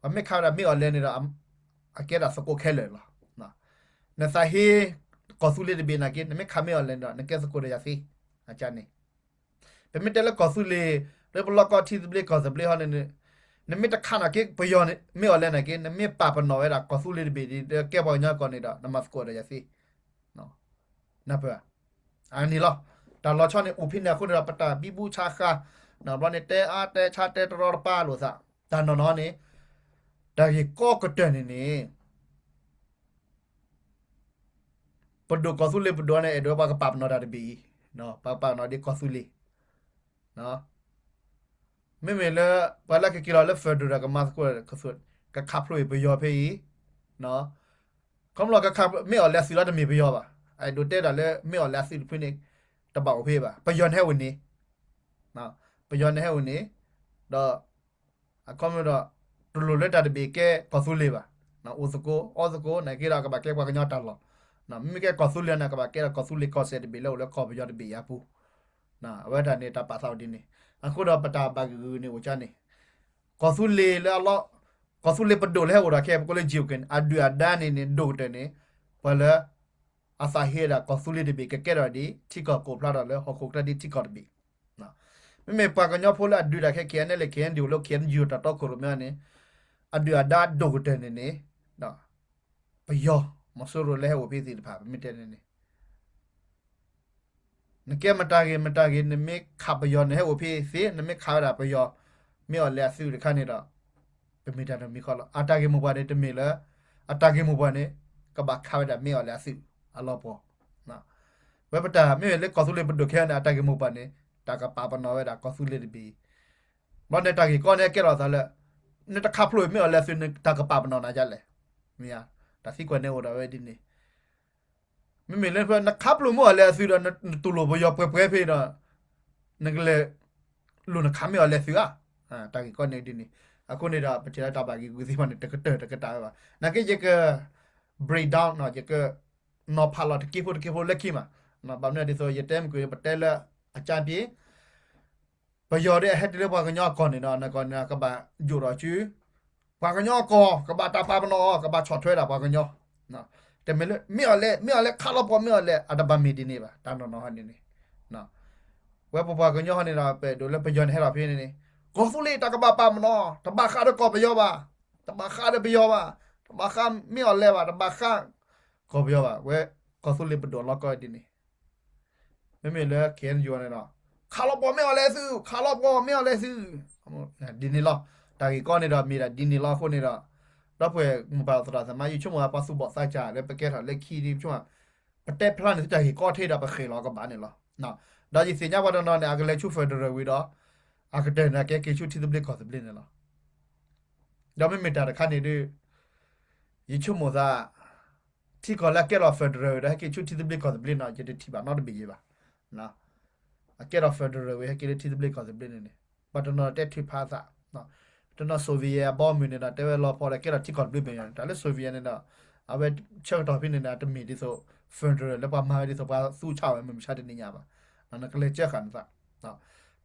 ၤမ့ၢ်ခးဝဲဒၣ်မ့ၢ်အီၤလဲၣ်န့ၣ်ဒီး အကဲဒၣ်သကိးခဲလၢာ်လီၤ. နသးဟ့ ကီၢ်သူလ့ၤတဘ့ၣ်နာ်က့ နမ့ၢ်ခးမ့ၢ်အီၤလဲၣ်န့ၣ်ဒီး နကဲသကိးဒီးယၤသ့, အန့ၣ် ပမ့ၢ်တဲလၢကီၢ်သူလ့ၤ လၢပလီၢ်ကီၢ်ထံသဘျ့ကီၢ်သဘျ့ဟီန့ၣ်, နမ့ၢ်တခးနာ်က့ ပယီၤမ့ၢ်အီၤလဲၣ်နာ်က့ နမ့ၢ်ပာ်ပနီၣ်ဝဲဒၣ်ကီၢ်သူလ့ၤတဘ့ၣ်ဒီး ကဲပှၤကညီကီၢ်န့ၣ်ဒီး နမၤသကိးဒီးယၤသ့ နၢ်ပၢၢ်ဧါ, အန့ၣ်လီၤ. တၢ်လီၤဆီန့ၣ် အိၣ်ဖဲန့ၣ်အဃိန့ၣ်ဒီး ပတၢ်ဘံဘူဆါဃာ်, ဘျီန့ၣ် တဲအါတဲဆါတဲတရီတပါလိာ်သး, တၢ်နီၢ်နီၢ်န့ၣ် တၢ်ဂ့ၢ်ကီကတၢၢ်န့ၣ်န့ၣ် ပဒိၣ်ကီၢ်သူလ့ၤပဒိၣ်န့ၣ် အဲၣ်ဒိးပှၤကပာ်ပနီၣ်တၢ်တဘ့ၣ်အံၤ, ပှၤကပာ်ပနီၣ်ဒ်ကီၢ်သူလ့ၤ မ့မ့ၢ်လၢ ပှၤလၢကက့ၤလီၤလၢ federal ကမၤသကိး ကခးဖျိအံၤပယီၤဖဲအံၤ, ခီဖျိမ့ၢ်အီၤလဲၣ်အသုးလီၤတမ့ၢ်ပယီၤဘၣ်, အဲၣ်ဒိးတဲဒၣ်လၢမ့ၢ်အီၤလဲၣ်အသုးတဖုန့ၣ် တဘၣ်အိၣ်ဖဲဘၣ်, ပယီၤန့ၣ်ဟဲအိၣ်န့ၣ်, ပယီၤန့ၣ်ဟဲအိၣ်န့ၣ်, ဒီး အခီပညီဒီး တလိၣ်လၢတၢ်တဘ့ၣ်ကဲကီၢ်သူလ့ၤဘၣ်, အိၣ်သကိးအီသကိး နာ်က့ဒီးကဘၣ်ကဲပှၤကညီတၢ်လီၢ်, မ့မ့ၢ်ကဲကီၢ်သူလ့ၤန့ၣ် ကဘၣ်ကဲဒီးကီၢ်သူလ့ၤကီၢ်စဲၣ်တဘ့ၣ်လၢအိၣ်လၢကီၢ်ပယီၤတဘ့ၣ်အံၤအပူၤ, အဝဲဒၣ်န့ၣ် တၢ်ပာ်သးအိၣ်ဒ်န့ၣ်, အဃိဒီးပတၢ်ဘၣ်ဂ့ၢ်ဂ့ၢ်န့ၣ်အိၣ်ကန့ၣ်, ကီၢ်သူလ့ၤလၢအလီၢ်, ကီၢ်သူလ့ၤပဒိၣ်လၢဟဲအိၣ်ဒီးခဲအံၤ ပကိးလၢ G O K န့ၣ် အဒုၣ်အဒါန့ၣ်န့ၣ် ဒိၣ်ကတၢၢ်န့ၣ် ပှၤလၢ အသးဟ့ဝဲဒၣ်ကီၢ်သူလ့ၤတဘ့ၣ် ကကဲထီၣ်ဒ်ထံကီၢ်ကိးဖျါထီၣ်လၢဟီၣ်ခိၣ်ချၢဒ်ထံကီၢ်တဘ့ၣ်, မ့မ့ၢ်ပှၤကညီဖိလၢအဒုးတၢ်ခဲ K N L A K N D O လၢ K N U တၢ်တီခိၣ်ရိၣ်မဲန့ၣ်, အဒုၣ်အဒါဒိၣ်ကတၢၢ်န့ၣ်န့ၣ်, ပယီၤ မီၤစိရိၤလၢဟဲအိၣ်ဖဲသ့ၣ်တဖၣ် ပမ့ၢ်တဲန့ၣ်န့ၣ် နကဲမတၤဂ့ၤမတၤဂ့ၤ နမ့ၢ်ခးပယီၤ နဟဲအိၣ်ဖဲသ့ နမ့ၢ်ခးဝဲဒၣ်ပယီၤ မ့ၢ်အီၤလဲၣ်အသုးတခါန့ၣ်ဒီး ပမ့ၢ်တၢ်တမံၤဃီလီၤ. အတၢ်ဂ့ၢ်မိၢ်ပှၢ်န့ၣ် တမ့ၢ်လၢ အတၢ်ဂ့ၢ်မိၢ်ပှၢ်န့ၣ် ကဘၣ်ခးဝဲဒၣ်မ့ၢ်အီၤလဲၣ်အသုးအလီၤပှီၢ်, ဝဲပတၢ်မ့မ့ၢ်လၢကီၢ်သူလ့ၤပဒိၣ်ခဲအံၤန့ၣ် အတၢ်ဂ့ၢ်မိၢ်ပှၢ်န့ၣ် တၢ်ကပာ်ပနီၣ်ဝဲဒၣ်ကီၢ်သူလ့ၤတဘ့ၣ် ဘျီန့ၣ်တၢ်ဂ့ၢ်ကီန့ၣ်ကဲထီၣ်သးလၢ နတခးဖျိမ့ၢ်အီၤလဲၣ်အသုး နတၢ်ကပာ်ပနီၣ်နၤဒ်လဲၣ်, မ့ၢ်ဧါ, တၢ်သံကွၢ်န့ၣ်အိၣ်ဒၣ်ဝဲဒ်န့ၣ် မ့မ့ၢ်လၢနခးဖျိမ့ၢ်အီၤလဲၣ်အသုးဒီး နတူၢ်လိာ်ပယီၤပှဲၤပှဲၤဖဲဒီး နကလဲၤ လိၣ်နခးမ့ၢ်အီၤလဲၣ်အသုးဧါ, တၢ်ဂ့ၢ်ကီန့ၣ်ဒ်န့ၣ်, အဃိန့ၣ်ဒီး ပထံၣ်လၢတၢ်ဘၣ်ဂ့ၢ်ဂူာ်သ့ၣ်တဖၣ်န့ၣ် တကတၢၢ်တကတၢၢ်ဝဲဘၣ်. နာ်က့ယက break down ယက နီၤဖးလီၤတက့ဖိတက့ဖိလၢခံမး, ဘၣ်မနုၤဒ်သိး ယတဲမုၢ်ကွံာ် ပတဲလၢအကၢ်ပ့ၤ ပယီၤဒ်အဟဲတုၤလၢပှၤကညီအကီၢ်န့ၣ်ဒီး နကီၢ်န့ၣ် ကဘၣ်ယိာ်ဒီးစု ပှၤကညီအကီၢ် ကဘၣ်တၢ်ပာ်ပနီၣ်အီၤ ကဘၣ်ဆီၣ်ထွဲဒၣ်ပှၤကညီ, တမ့ၢ်လၢ မ့ၢ်အီၤလဲၣ် မ့ၢ်အီၤလဲၣ် ခးလီၤပှီၢ်မ့ၢ်အီၤလဲၣ် အတဘၣ်မ့ၢ်ဒ်န့ၣ်ဘၣ် တၢ်နီၢ်နီၢ်ဟီန့ၣ်န့ၣ်, ဝဲပပှၤကညီဟီန့ၣ်ဒီး ပအဲၣ်ဒိးလၢပယီၤန့ၣ်ဟဲထီၣ်ဖဲန့ၣ်န့ၣ် ကီၢ်သူလ့ၤတၢ်ကဘၣ်ပာ်ပနီၣ် တဘၣ်ဃးဒီးကီၢ်ပယီၤဘၣ်, တဘၣ်ဃးဒီးပယီၤဘၣ်, တဘၣ်ဃးမ့ၢ်အီၤလဲၣ်ဘၣ် တဘၣ်ဃး ကီၢ်ပယီၤဘၣ်, ဝဲကီၢ်သူလ့ၤပဒိၣ်လီၤကီဒ်န့ၣ် မ့မ့ၢ်လၢ K N U န့ၣ်ဒီး ခးလီၤပှီၢ်မ့ၢ်အီၤလဲၣ်သု, ခးလီၤပှီၢ်မ့ၢ်အီၤလဲၣ်သု, ဒ်န့ၣ်လီၤ. တၢ်ဂ့ၢ်ကီန့ၣ်ဒီး မ့ၢ်ဒၣ်ဒ်န့ၣ်လီၤအဃိန့ၣ်ဒီး ဒီပုၢ်ဝဲၢ်မိၢ်ပၢ်သရၣ်သမါ ယဆိကမိၣ်ဝဲပှၤသူၣ်ဘီၣ်သးစၢ်လၢပကဲထီၣ်လၢခံဒ်ဆိကမိၣ် ပတဲဖျါန့ၣ်သုတၢ်ဂ့ၢ်ကီထဲဒီးပဃ့ၢ်လီၤကဘၣ်န့ၣ်လီၤ. ဒီးယသ့ၣ်ညါပှၤတနီၤန့ၣ် အကလဲၤဆူ federal ဝံၤဒီး အကတၢၢ်န့ၣ် ကဲက့ၤဆူထံသဘျ့ကီၢ်သဘျ့န့ၣ်လီၤ. ဒီးမ့မ့ၢ်တၢ်တခါန့ၣ်ဒီး ယဆိကမိၣ်သး ထံကီၢ်လၢအကဲလီၤ federal ဒီး ဟဲက့ၤဆူထံသဘျ့ကီၢ်သဘျ့န့ၣ် ယတထံၣ်ဘၣ်နီတဘ့ၣ်ယဲဘၣ်. အကဲလီၤ federal ဝံၤ ဟဲက့ၤလၢထံသဘျ့ကီၢ်သဘျ့န့ၣ်န့ၣ် ပှၤတနီၤတဲထုးဖးသး, တနီၤ Soviet အဘီအမုၢ်န့ၣ်ဒီး တဲဝဲလီၤပှီၢ်ဒီး ကဲလီၤထံကီၢ်သဘျ့ဘၣ်န့ၣ် တၢ်လၢ Soviet န့ၣ်ဒီး အဝဲဆၢကတီၢ်ဖဲန့ၣ်ဒီး တမ့ၢ်ဒ်သိး federal လၢပှၤမၤဝဲဒ်သိး ပှၤသူဆါဝဲမုၢ်မဆါတနံၤညါဘၣ်. နကလဲၤကၢဃာ်နသး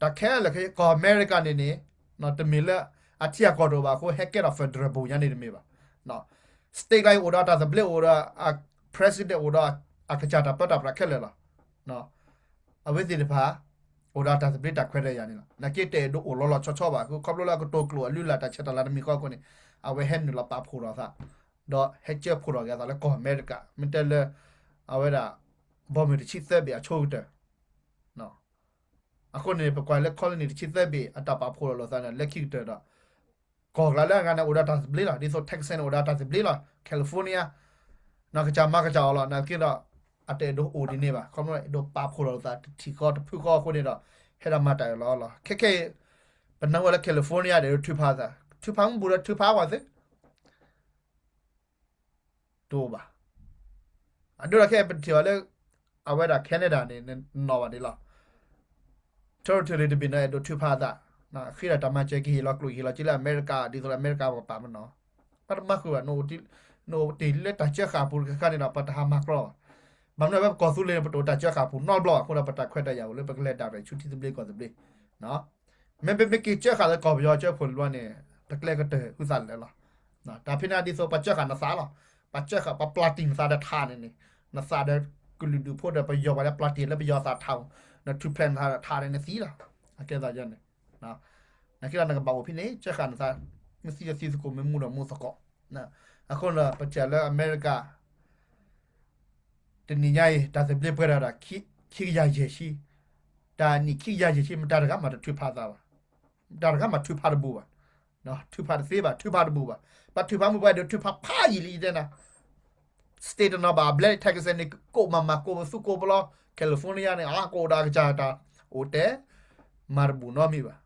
တၢ်ခဲလၢာ်ကီၢ်အမဲရကၤန့ၣ်န့ၣ် တမ့ၢ်လၢအထံအကီၢ်တအိၣ်ဘၣ်အဃိ ဟဲကဲထီၣ် federal ပူၤညါန့ၣ်တမ့ၢ်ဘၣ်. state လၢအအိၣ်ဒီးတၢ်သဘျ့ အိၣ်ဒီး president အိၣ်ဒီးအကစၢ်တၢ်ပၢတၢ်ပြးခဲလၢာ်လီၤ. အဝဲသ့ၣ်တဖၣ် အိၣ်ဒီးတၢ်သဘျ့တၢ်ခွဲးတၢ်ယာ်န့ၣ်လီၤ. နာ်က့တအဲၣ်ဒိးအိၣ်လီၤလီၤဆီဆီဘၣ်အဃိ ခီဖျိလၢအကတိၤကျိာ်အလုၢ်အလၢ်တၢ်ဆဲးတၢ်လၤတမံၤဃီအဃိန့ၣ် အဝဲဟဲနုာ်လီၤပာ်ဖှိၣ်ထီၣ်သး ဒီးဟဲကၢဖှိၣ်ထီၣ်က့ၤအသးလၢကီၢ်အမဲရကၤ မ့ၢ်တဲလၢ အဝဲဒၣ် ဘီမုၢ်တဆံသၢဘ့ၣ်အဆိကတၢၢ် အဃိန့ၣ် ပကွၢ်လၢ colony တဆံသၢဘ့ၣ် အတၢ်ပာ်ဖှိၣ်လီၤလိာ်သးန့ၣ် လၢခံကတၢၢ်ဒီး ကီၢ်ကျါလၢအဂၤန့ၣ် အိၣ်ဒီးတၢ်သဘျ့လီၤ. ဒ်သိး Texas န့ၣ် အိၣ်ဒီးတၢ်သဘျ့လီၤ. California နီၢ်ကစၢ်မၤကစၢ်အီၤလီၤ. နာ်သက့ဒီး အတအဲၣ်ဒိးအိၣ်ဒ်န့ၣ်ဘၣ်. ခီဖျိအဲၣ်ဒိးပာ်ဖှိၣ်လီၤလိာ်သးတထံၣ်ဃီတဖုဃီအဃိန့ၣ်ဒီး ဟဲဒၣ်မၤတၢ်အၢၣ်လီၤအီလီၤ. ခဲခဲအံၤ ပနၢ်ဟူလၢ California ဒီးထုးဖးသး, ထုးဖးမ့ၢ်ဘူးဒီးထုးဖးဝဲသ့ တအိၣ်ဘၣ်. အဒိဒီးခဲအံၤပထံၣ်ဘၣ်လၢ အဝဲဒၣ် Canada န့ၣ် နီၢ်ဘၣ်န့ၣ်လီၤ. territory တဘ့ၣ်န့ၣ် အဲၣ်ဒိးထုးဖးအသး, ဃ့ဒီးတၢ်မၤစၢၤကဟ့ၣ်လီၤကျိၣ်ကဟ့ၣ်လီၤစ့လၢအမဲရကၤ ဒ်သိးလၢအမဲရကၤပကပာ်ပနီၣ်, ပတမၤဃုာ်ဘၣ်, နအိၣ်တ့ၢ်လၢတၢ်စၢဃာ်အပူၤတခါခါန့ၣ်ဒီး ပတဟးမၤကြီဘၣ်. ဘၣ်မနုၤဝဲပကီၢ်သူလ့ၤန့ၣ် ပတအိၣ်တၢ်စၢဃာ်အပူၤနီတဘျီဘၣ်အဃိဒီး ပတၢ်ခွဲးတၢ်ယာ်အိၣ်လၢပကလဲၤဒၣ်ရဲၣ်ဆူထံသဘျ့ကီၢ်သဘျ့ မ့မ့ၢ်ပမ့ၢ်က့ၤစၢဃာ်လၢကီၢ်ပယီၤကၢဖှိၣ်တဘျီန့ၣ် တကျဲကတၢၢ်ဟုသးလဲၣ်လီၤ. တၢ်ဖဲန့ၣ်ဒ်သိးပစၢဃာ်နသးလီၤ. ပစၢဃာ် ပပျၢ်တံၢ်နသးဒီးထးန့ၣ်န့ၣ်, နသးဒီးကလုာ်ဒူၣ်ဖိဒီးပယီၤပှၤလၢပျၢ်တံၢ်လၢပယီၤသးထး, နထူၣ်ဖျဲးနသးဒီးထးန့ၣ်နသံလီၤ. အကဲသးယန့ၣ်, နက့ဒီးနကဘၣ်အိၣ်ဖဲန့ၣ် စၢဃာ်နသး, မ့ၢ်သံဒီးသံသကိး မ့ၢ်မူဒီးမူသကိး. အဃိန့ၣ်ဒီး ပထံၣ်လၢအမဲရကၤ တနံၤညါအံၤ တၢ်သဘျ့ပှဲၤဒၣ်ဒီး ခံကယၤယဲၢ်ဆံ, တၢ်နံၣ်ခံကယၤယဲၢ်ဆံ မတၤတဂၤမးတထုးဖးသးဘၣ်, မတၤတဂၤမးထုးဖးတဘူးဘၣ်, ထုးဖးတသ့ဘၣ်, ထုးဖးတဘူးဘၣ်. ပထုးဖးမုၢ်ပှၤဒုးထုးဖးဖးယံာ်လံယတဲနၤ, state တနီၤဘၣ်အဘျဲၣ် Texas န့ၣ် ကိးမးမးကိးပသူကိးပလီ, California န့ၣ် အါကိးဒီးအကစၢ်တၢ်အိၣ်တဲ, မၤတဘူးနီတမံၤဘၣ်.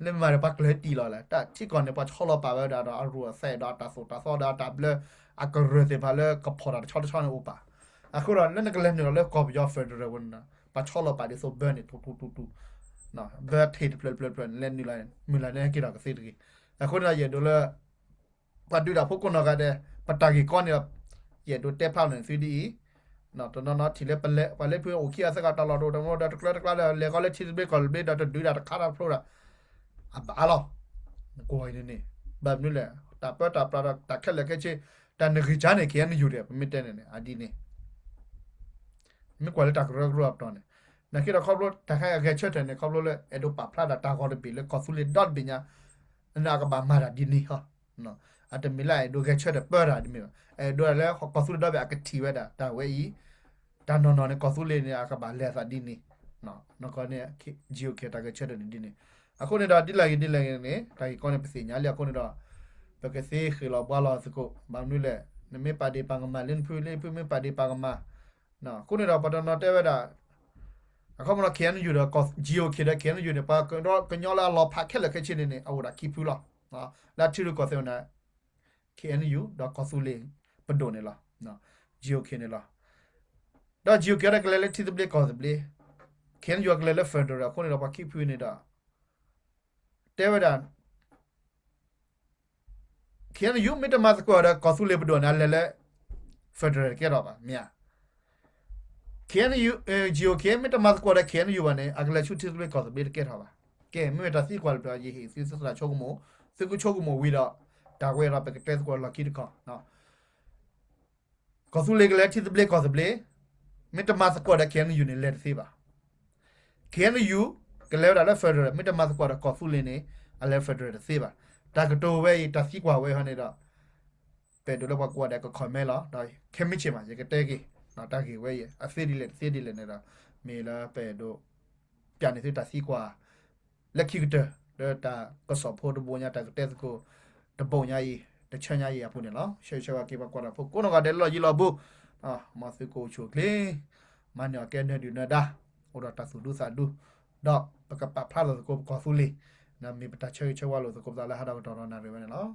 လၢမ့ၢ်မၤဒီးပှၤကျၢၤတံၢ်လီၤလဲၣ်, တၢ်ထံကီၢ်န့ၣ် ပှၤဆီလီၤပာ်ဝဲဒၣ်ဒီးအရူၢ်အသဲးဒီးအတၢ်သိၣ်တၢ်သီဒီးအတၢ်ဘျၢ, အကရၢၢ်သ့ၣ်တဖၣ်လၢကဖီၣ်တၢ်တဆီတဆီန့ၣ်အိၣ်ပာ်. အဃိဒီးလၢနကလဲၤနုာ်လီၤလၢကီၢ်ပယီၤ federal ဝဲန့ၣ် ပှၤဆီလီၤပာ်ဒ်သိးဘၢန့ၣ် ထူထူထူထူ, ဘၢထံးတဖျၢၣ်တဖျၢၣ်တဖျၢၣ်န့ၣ် လဲၤနုာ်လီၤ မုၢ်လၢ်န့ၣ်ဟဲက့ၤထီၣ်ကသ့တဂ့ၤ. အဃိန့ၣ်ဒီးယအဲၣ်ဒိးလၢ ပှၤဒုးတၢ်ဖိကိးနီၢ်ဂၤဒဲး ပတၢ်ဂ့ၢ်ကီန့ၣ်ဒီး ယအဲၣ်ဒိးတဲဖျါလီၤန့ၣ်သုဒ်အံၤ, တနီၤနီၤထံၣ်လၢပလဲၤ ပှၤလၢဖုအိၣ်ခံဂၤသၢဂၤတၢ်လီၢ်တအိၣ်တမီၤဒီးတကျၢၤတကျါဒီး လဲၤဃီလၢထံသဘျ့ကီၢ်သဘျ့ဒီးတဒုးတၢ်တခါတၢ်ဖျိဒီး အဘၣ်လီၤ. နကွၢ်အံၤန့ၣ်န့ၣ် ဘၣ်မနုၤလဲၣ် တၢ်ပၢတၢ်ပြးဒီးတၢ်ခဲလၢာ်ခဲဆ့ တၢ်နဂံၢ်စၢ်န့ၣ် KNU ဒီး ပမ့ၢ်တဲန့ၣ်န့ၣ် အဒ်န့ၣ် မ့ၢ်ကွၢ်လၢတၢ်ကရၢကရိအပတီၢ်န့ၣ်, နာ်က့ဒီးခီဖျိတၢ်ခါအဂဲၤဆၢထၢၣ်န့ၣ် ခီဖျိလၢအဲၣ်ဒိးပာ်ဖျါဒၣ်တၢ်ဂီၤတဘ့ၣ်လၢကီၢ်သူလ့ၤဒီတဘ့ၣ်ညါ, အကဘၣ်မၤတၢ်ဒ်န့ၣ်ဟီ, အတမ့ၢ်လၢအဲၣ်ဒိးဂဲၤဆၢထၢၣ်ပၢတၢ်ဒ်န့ၣ်ဘၣ်, အဲၣ်ဒိးလၢကီၢ်သူလ့ၤဒီဘ့ၣ်အကထံၣ်ဝဲဒၣ်တၢ်ဝဲအံၤ, တၢ်နီၢ်နီၢ်န့ၣ် ကီၢ်သူလ့ၤန့ၣ် အကဘၣ်လဲၤအသးဒ်န့ၣ်, နကီန့ၣ် GOK တၢ်ဂဲၤဆၢထၢၣ်န့ၣ်ဒ်န့ၣ်, အဃိန့ၣ်ဒီး ဒ်လဲၣ်ဂ့ၤဒ်လဲၣ်ဂ့ၤန့ၣ် တၢ်ဂ့ၢ်ကီန့ၣ် ပသ့ၣ်ညါလံအဃိန့ၣ်ဒီး ပကသ့ဃ့ၢ်လီၤဘှါလီၤသကိး, ဘၣ်မနုၤလဲၣ် နမ့ၢ်ပာ်ဒ့ၣ်ပာ်ကမၣ်လၢနဖုလၢဖုမ့ၢ်ပာ်ဒ့ၣ်ပာ်ကမၣ်, အဃိန့ၣ်ဒီးပတနီၤတဲဝဲဒၣ် အခီပညီ KNU ဒီး GOK ဒီး KNU န့ၣ် ပှၤကညီလၢအလီၤဖးခဲလၢာ်ခဲဆ့န့ၣ်န့ၣ် အအိၣ်ဒၣ်ခံဖုလီၤ. လၢအထံရူၢ်ကီၢ်သဲးန့ၣ် KNU ဒီးကီၢ်သူလ့ၤပဒိၣ်န့ၣ်လီၤ. GOK န့ၣ်လီၤ. ဒီး GOK ဒီးကလဲၤလၢထံသဘျ့ကီၢ်သဘျ့, KNU ကလဲၤလၢ federal အဃိန့ၣ်ဒီး ပှၤခံဖုန့ၣ်ဒီး တဲဝဲဒၣ် KNU မ့ၢ်တမၤသကိးဒီးကီၢ်သူလ့ၤပဒိၣ်န့ၣ် အလဲၤလၢ federal တကဲထီၣ်ဘၣ်, မ့ၢ်ဧါ. KNU, GOK မ့ၢ်တမၤသကိးဒီး KNU ဘၣ်န့ၣ် အကလဲၤဆူထံသဘျ့ကီၢ်သဘျ့တကဲထီၣ်ဘၣ်. ကဲ မ့မ့ၢ်တၢ်သံကွၢ်တဖျၢၣ် ယဟ့ၣ်သုသရၣ်ဆိကမိၣ်, သုကဆိကမိၣ်ဝံၤဒီး တၢ်ဝဲဒီးပကတဲသကိးလီၢ်ခံတခီ ကီၢ်သူလ့ၤကလဲၤထံသဘျ့ကီၢ်သဘျ့, မ့ၢ်တမၤသကိးဒီး KNU န့ၣ် လဲၤတသ့ဘၣ်. KNU ကလဲၤဝဲဒၣ်လၢ federal မ့ၢ်တမၤသကိးဒီးကီၢ်သူလ့ၤန့ၣ် အလဲၤ federal တသ့ဘၣ်. တၢ်ကတိၤဝဲအံၤ တၢ်သံကွၢ်ဝဲဟီန့ၣ်ဒီး ပအဲၣ်ဒိးလၢပှၤကိးဂၤဒဲးက comment လီၤ. ဒီးခဲမုၢ်ဆ့ၣ်မး ယကတဲက့ၤ တၢ်ဂ့ၢ်ဝဲအံၤ အသ့ဒ်လဲၣ်တသ့ဒ်လဲၣ်န့ၣ်ဒီး မ့ၢ်လၢပအဲၣ်ဒိး ပျၢ်န့ၢ်သုတၢ်သံကွၢ် လၢခံကတၢၢ် လၢတၢ်ကစီၣ်ဖိတဘိညါ တၢ်ကတဲသကိးတဘိညါအံၤ တဆၢညါအံၤအပူၤန့ၣ်လီၤ. ဆၢဂ့ၤဆၢဝါက့ၤပှၤကွၢ်တၢ်ဖိကိးနီၢ်ဂၤဒဲးလၢလီၢ်ယံၤလီၢ်ဘူး, မ်သုကအိၣ်ဆူၣ်အိၣ်ချ့, မၤန့ၢ်အီၣ်ကဲနၢၤဒုၣ်နၢၤဒါ, အိၣ်ဒီးတၢ်သူၣ်ဒူသးဒူ, ဒီးပကပာ်ဖျါထီၣ်သကိးပကီၢ်သူလ့ၤ, မ့ၢ်ပတၢ်ဆၢဂ့ၤဆၢဝါလိာ်သကိးပသးလၢဟါဒီးကတီၢ်ဒီးနၣ်ရံၣ်ဝဲန့ၣ်လီၤ.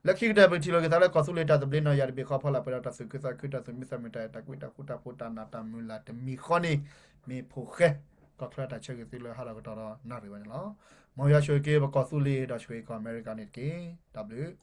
လၢခံကတၢၢ်ပကထံၣ်လိာ်က့ၤသးလၢကီၢ်သူလ့ၤတၢ်သဘျ့နီၢ်ယၤတဘ့ၣ်ဃီဖီလာ် ပှဲၤဒီးတၢ်သူၣ်ခုသးခု တၢ်သူၣ်မံသးမုာ် တၢ်အဲၣ်တၢ်ကွံတၢ်ဃူတၢ်ဖိးတၢ်နးတၢ်မုာ်လၢ်တမံၤဃီန့ၣ် မ့ၢ်ဖိဃဲ ကီၢ်ချၢတၢ်ဆၢဂ့ၤသုလၢဟါဒီးကတီၢ်ဒီးနၣ်ရံၣ်ဝဲန့ၣ်လီၤ. မ်ယွၤဆိၣ်ဂ့ၤက့ၤပကီၢ်သူလ့ၤဒီးဆိၣ်ဂ့ၤကီၢ်အမဲရကၤန့ၣ်တက့ၢ်. တၢ်ဘျုး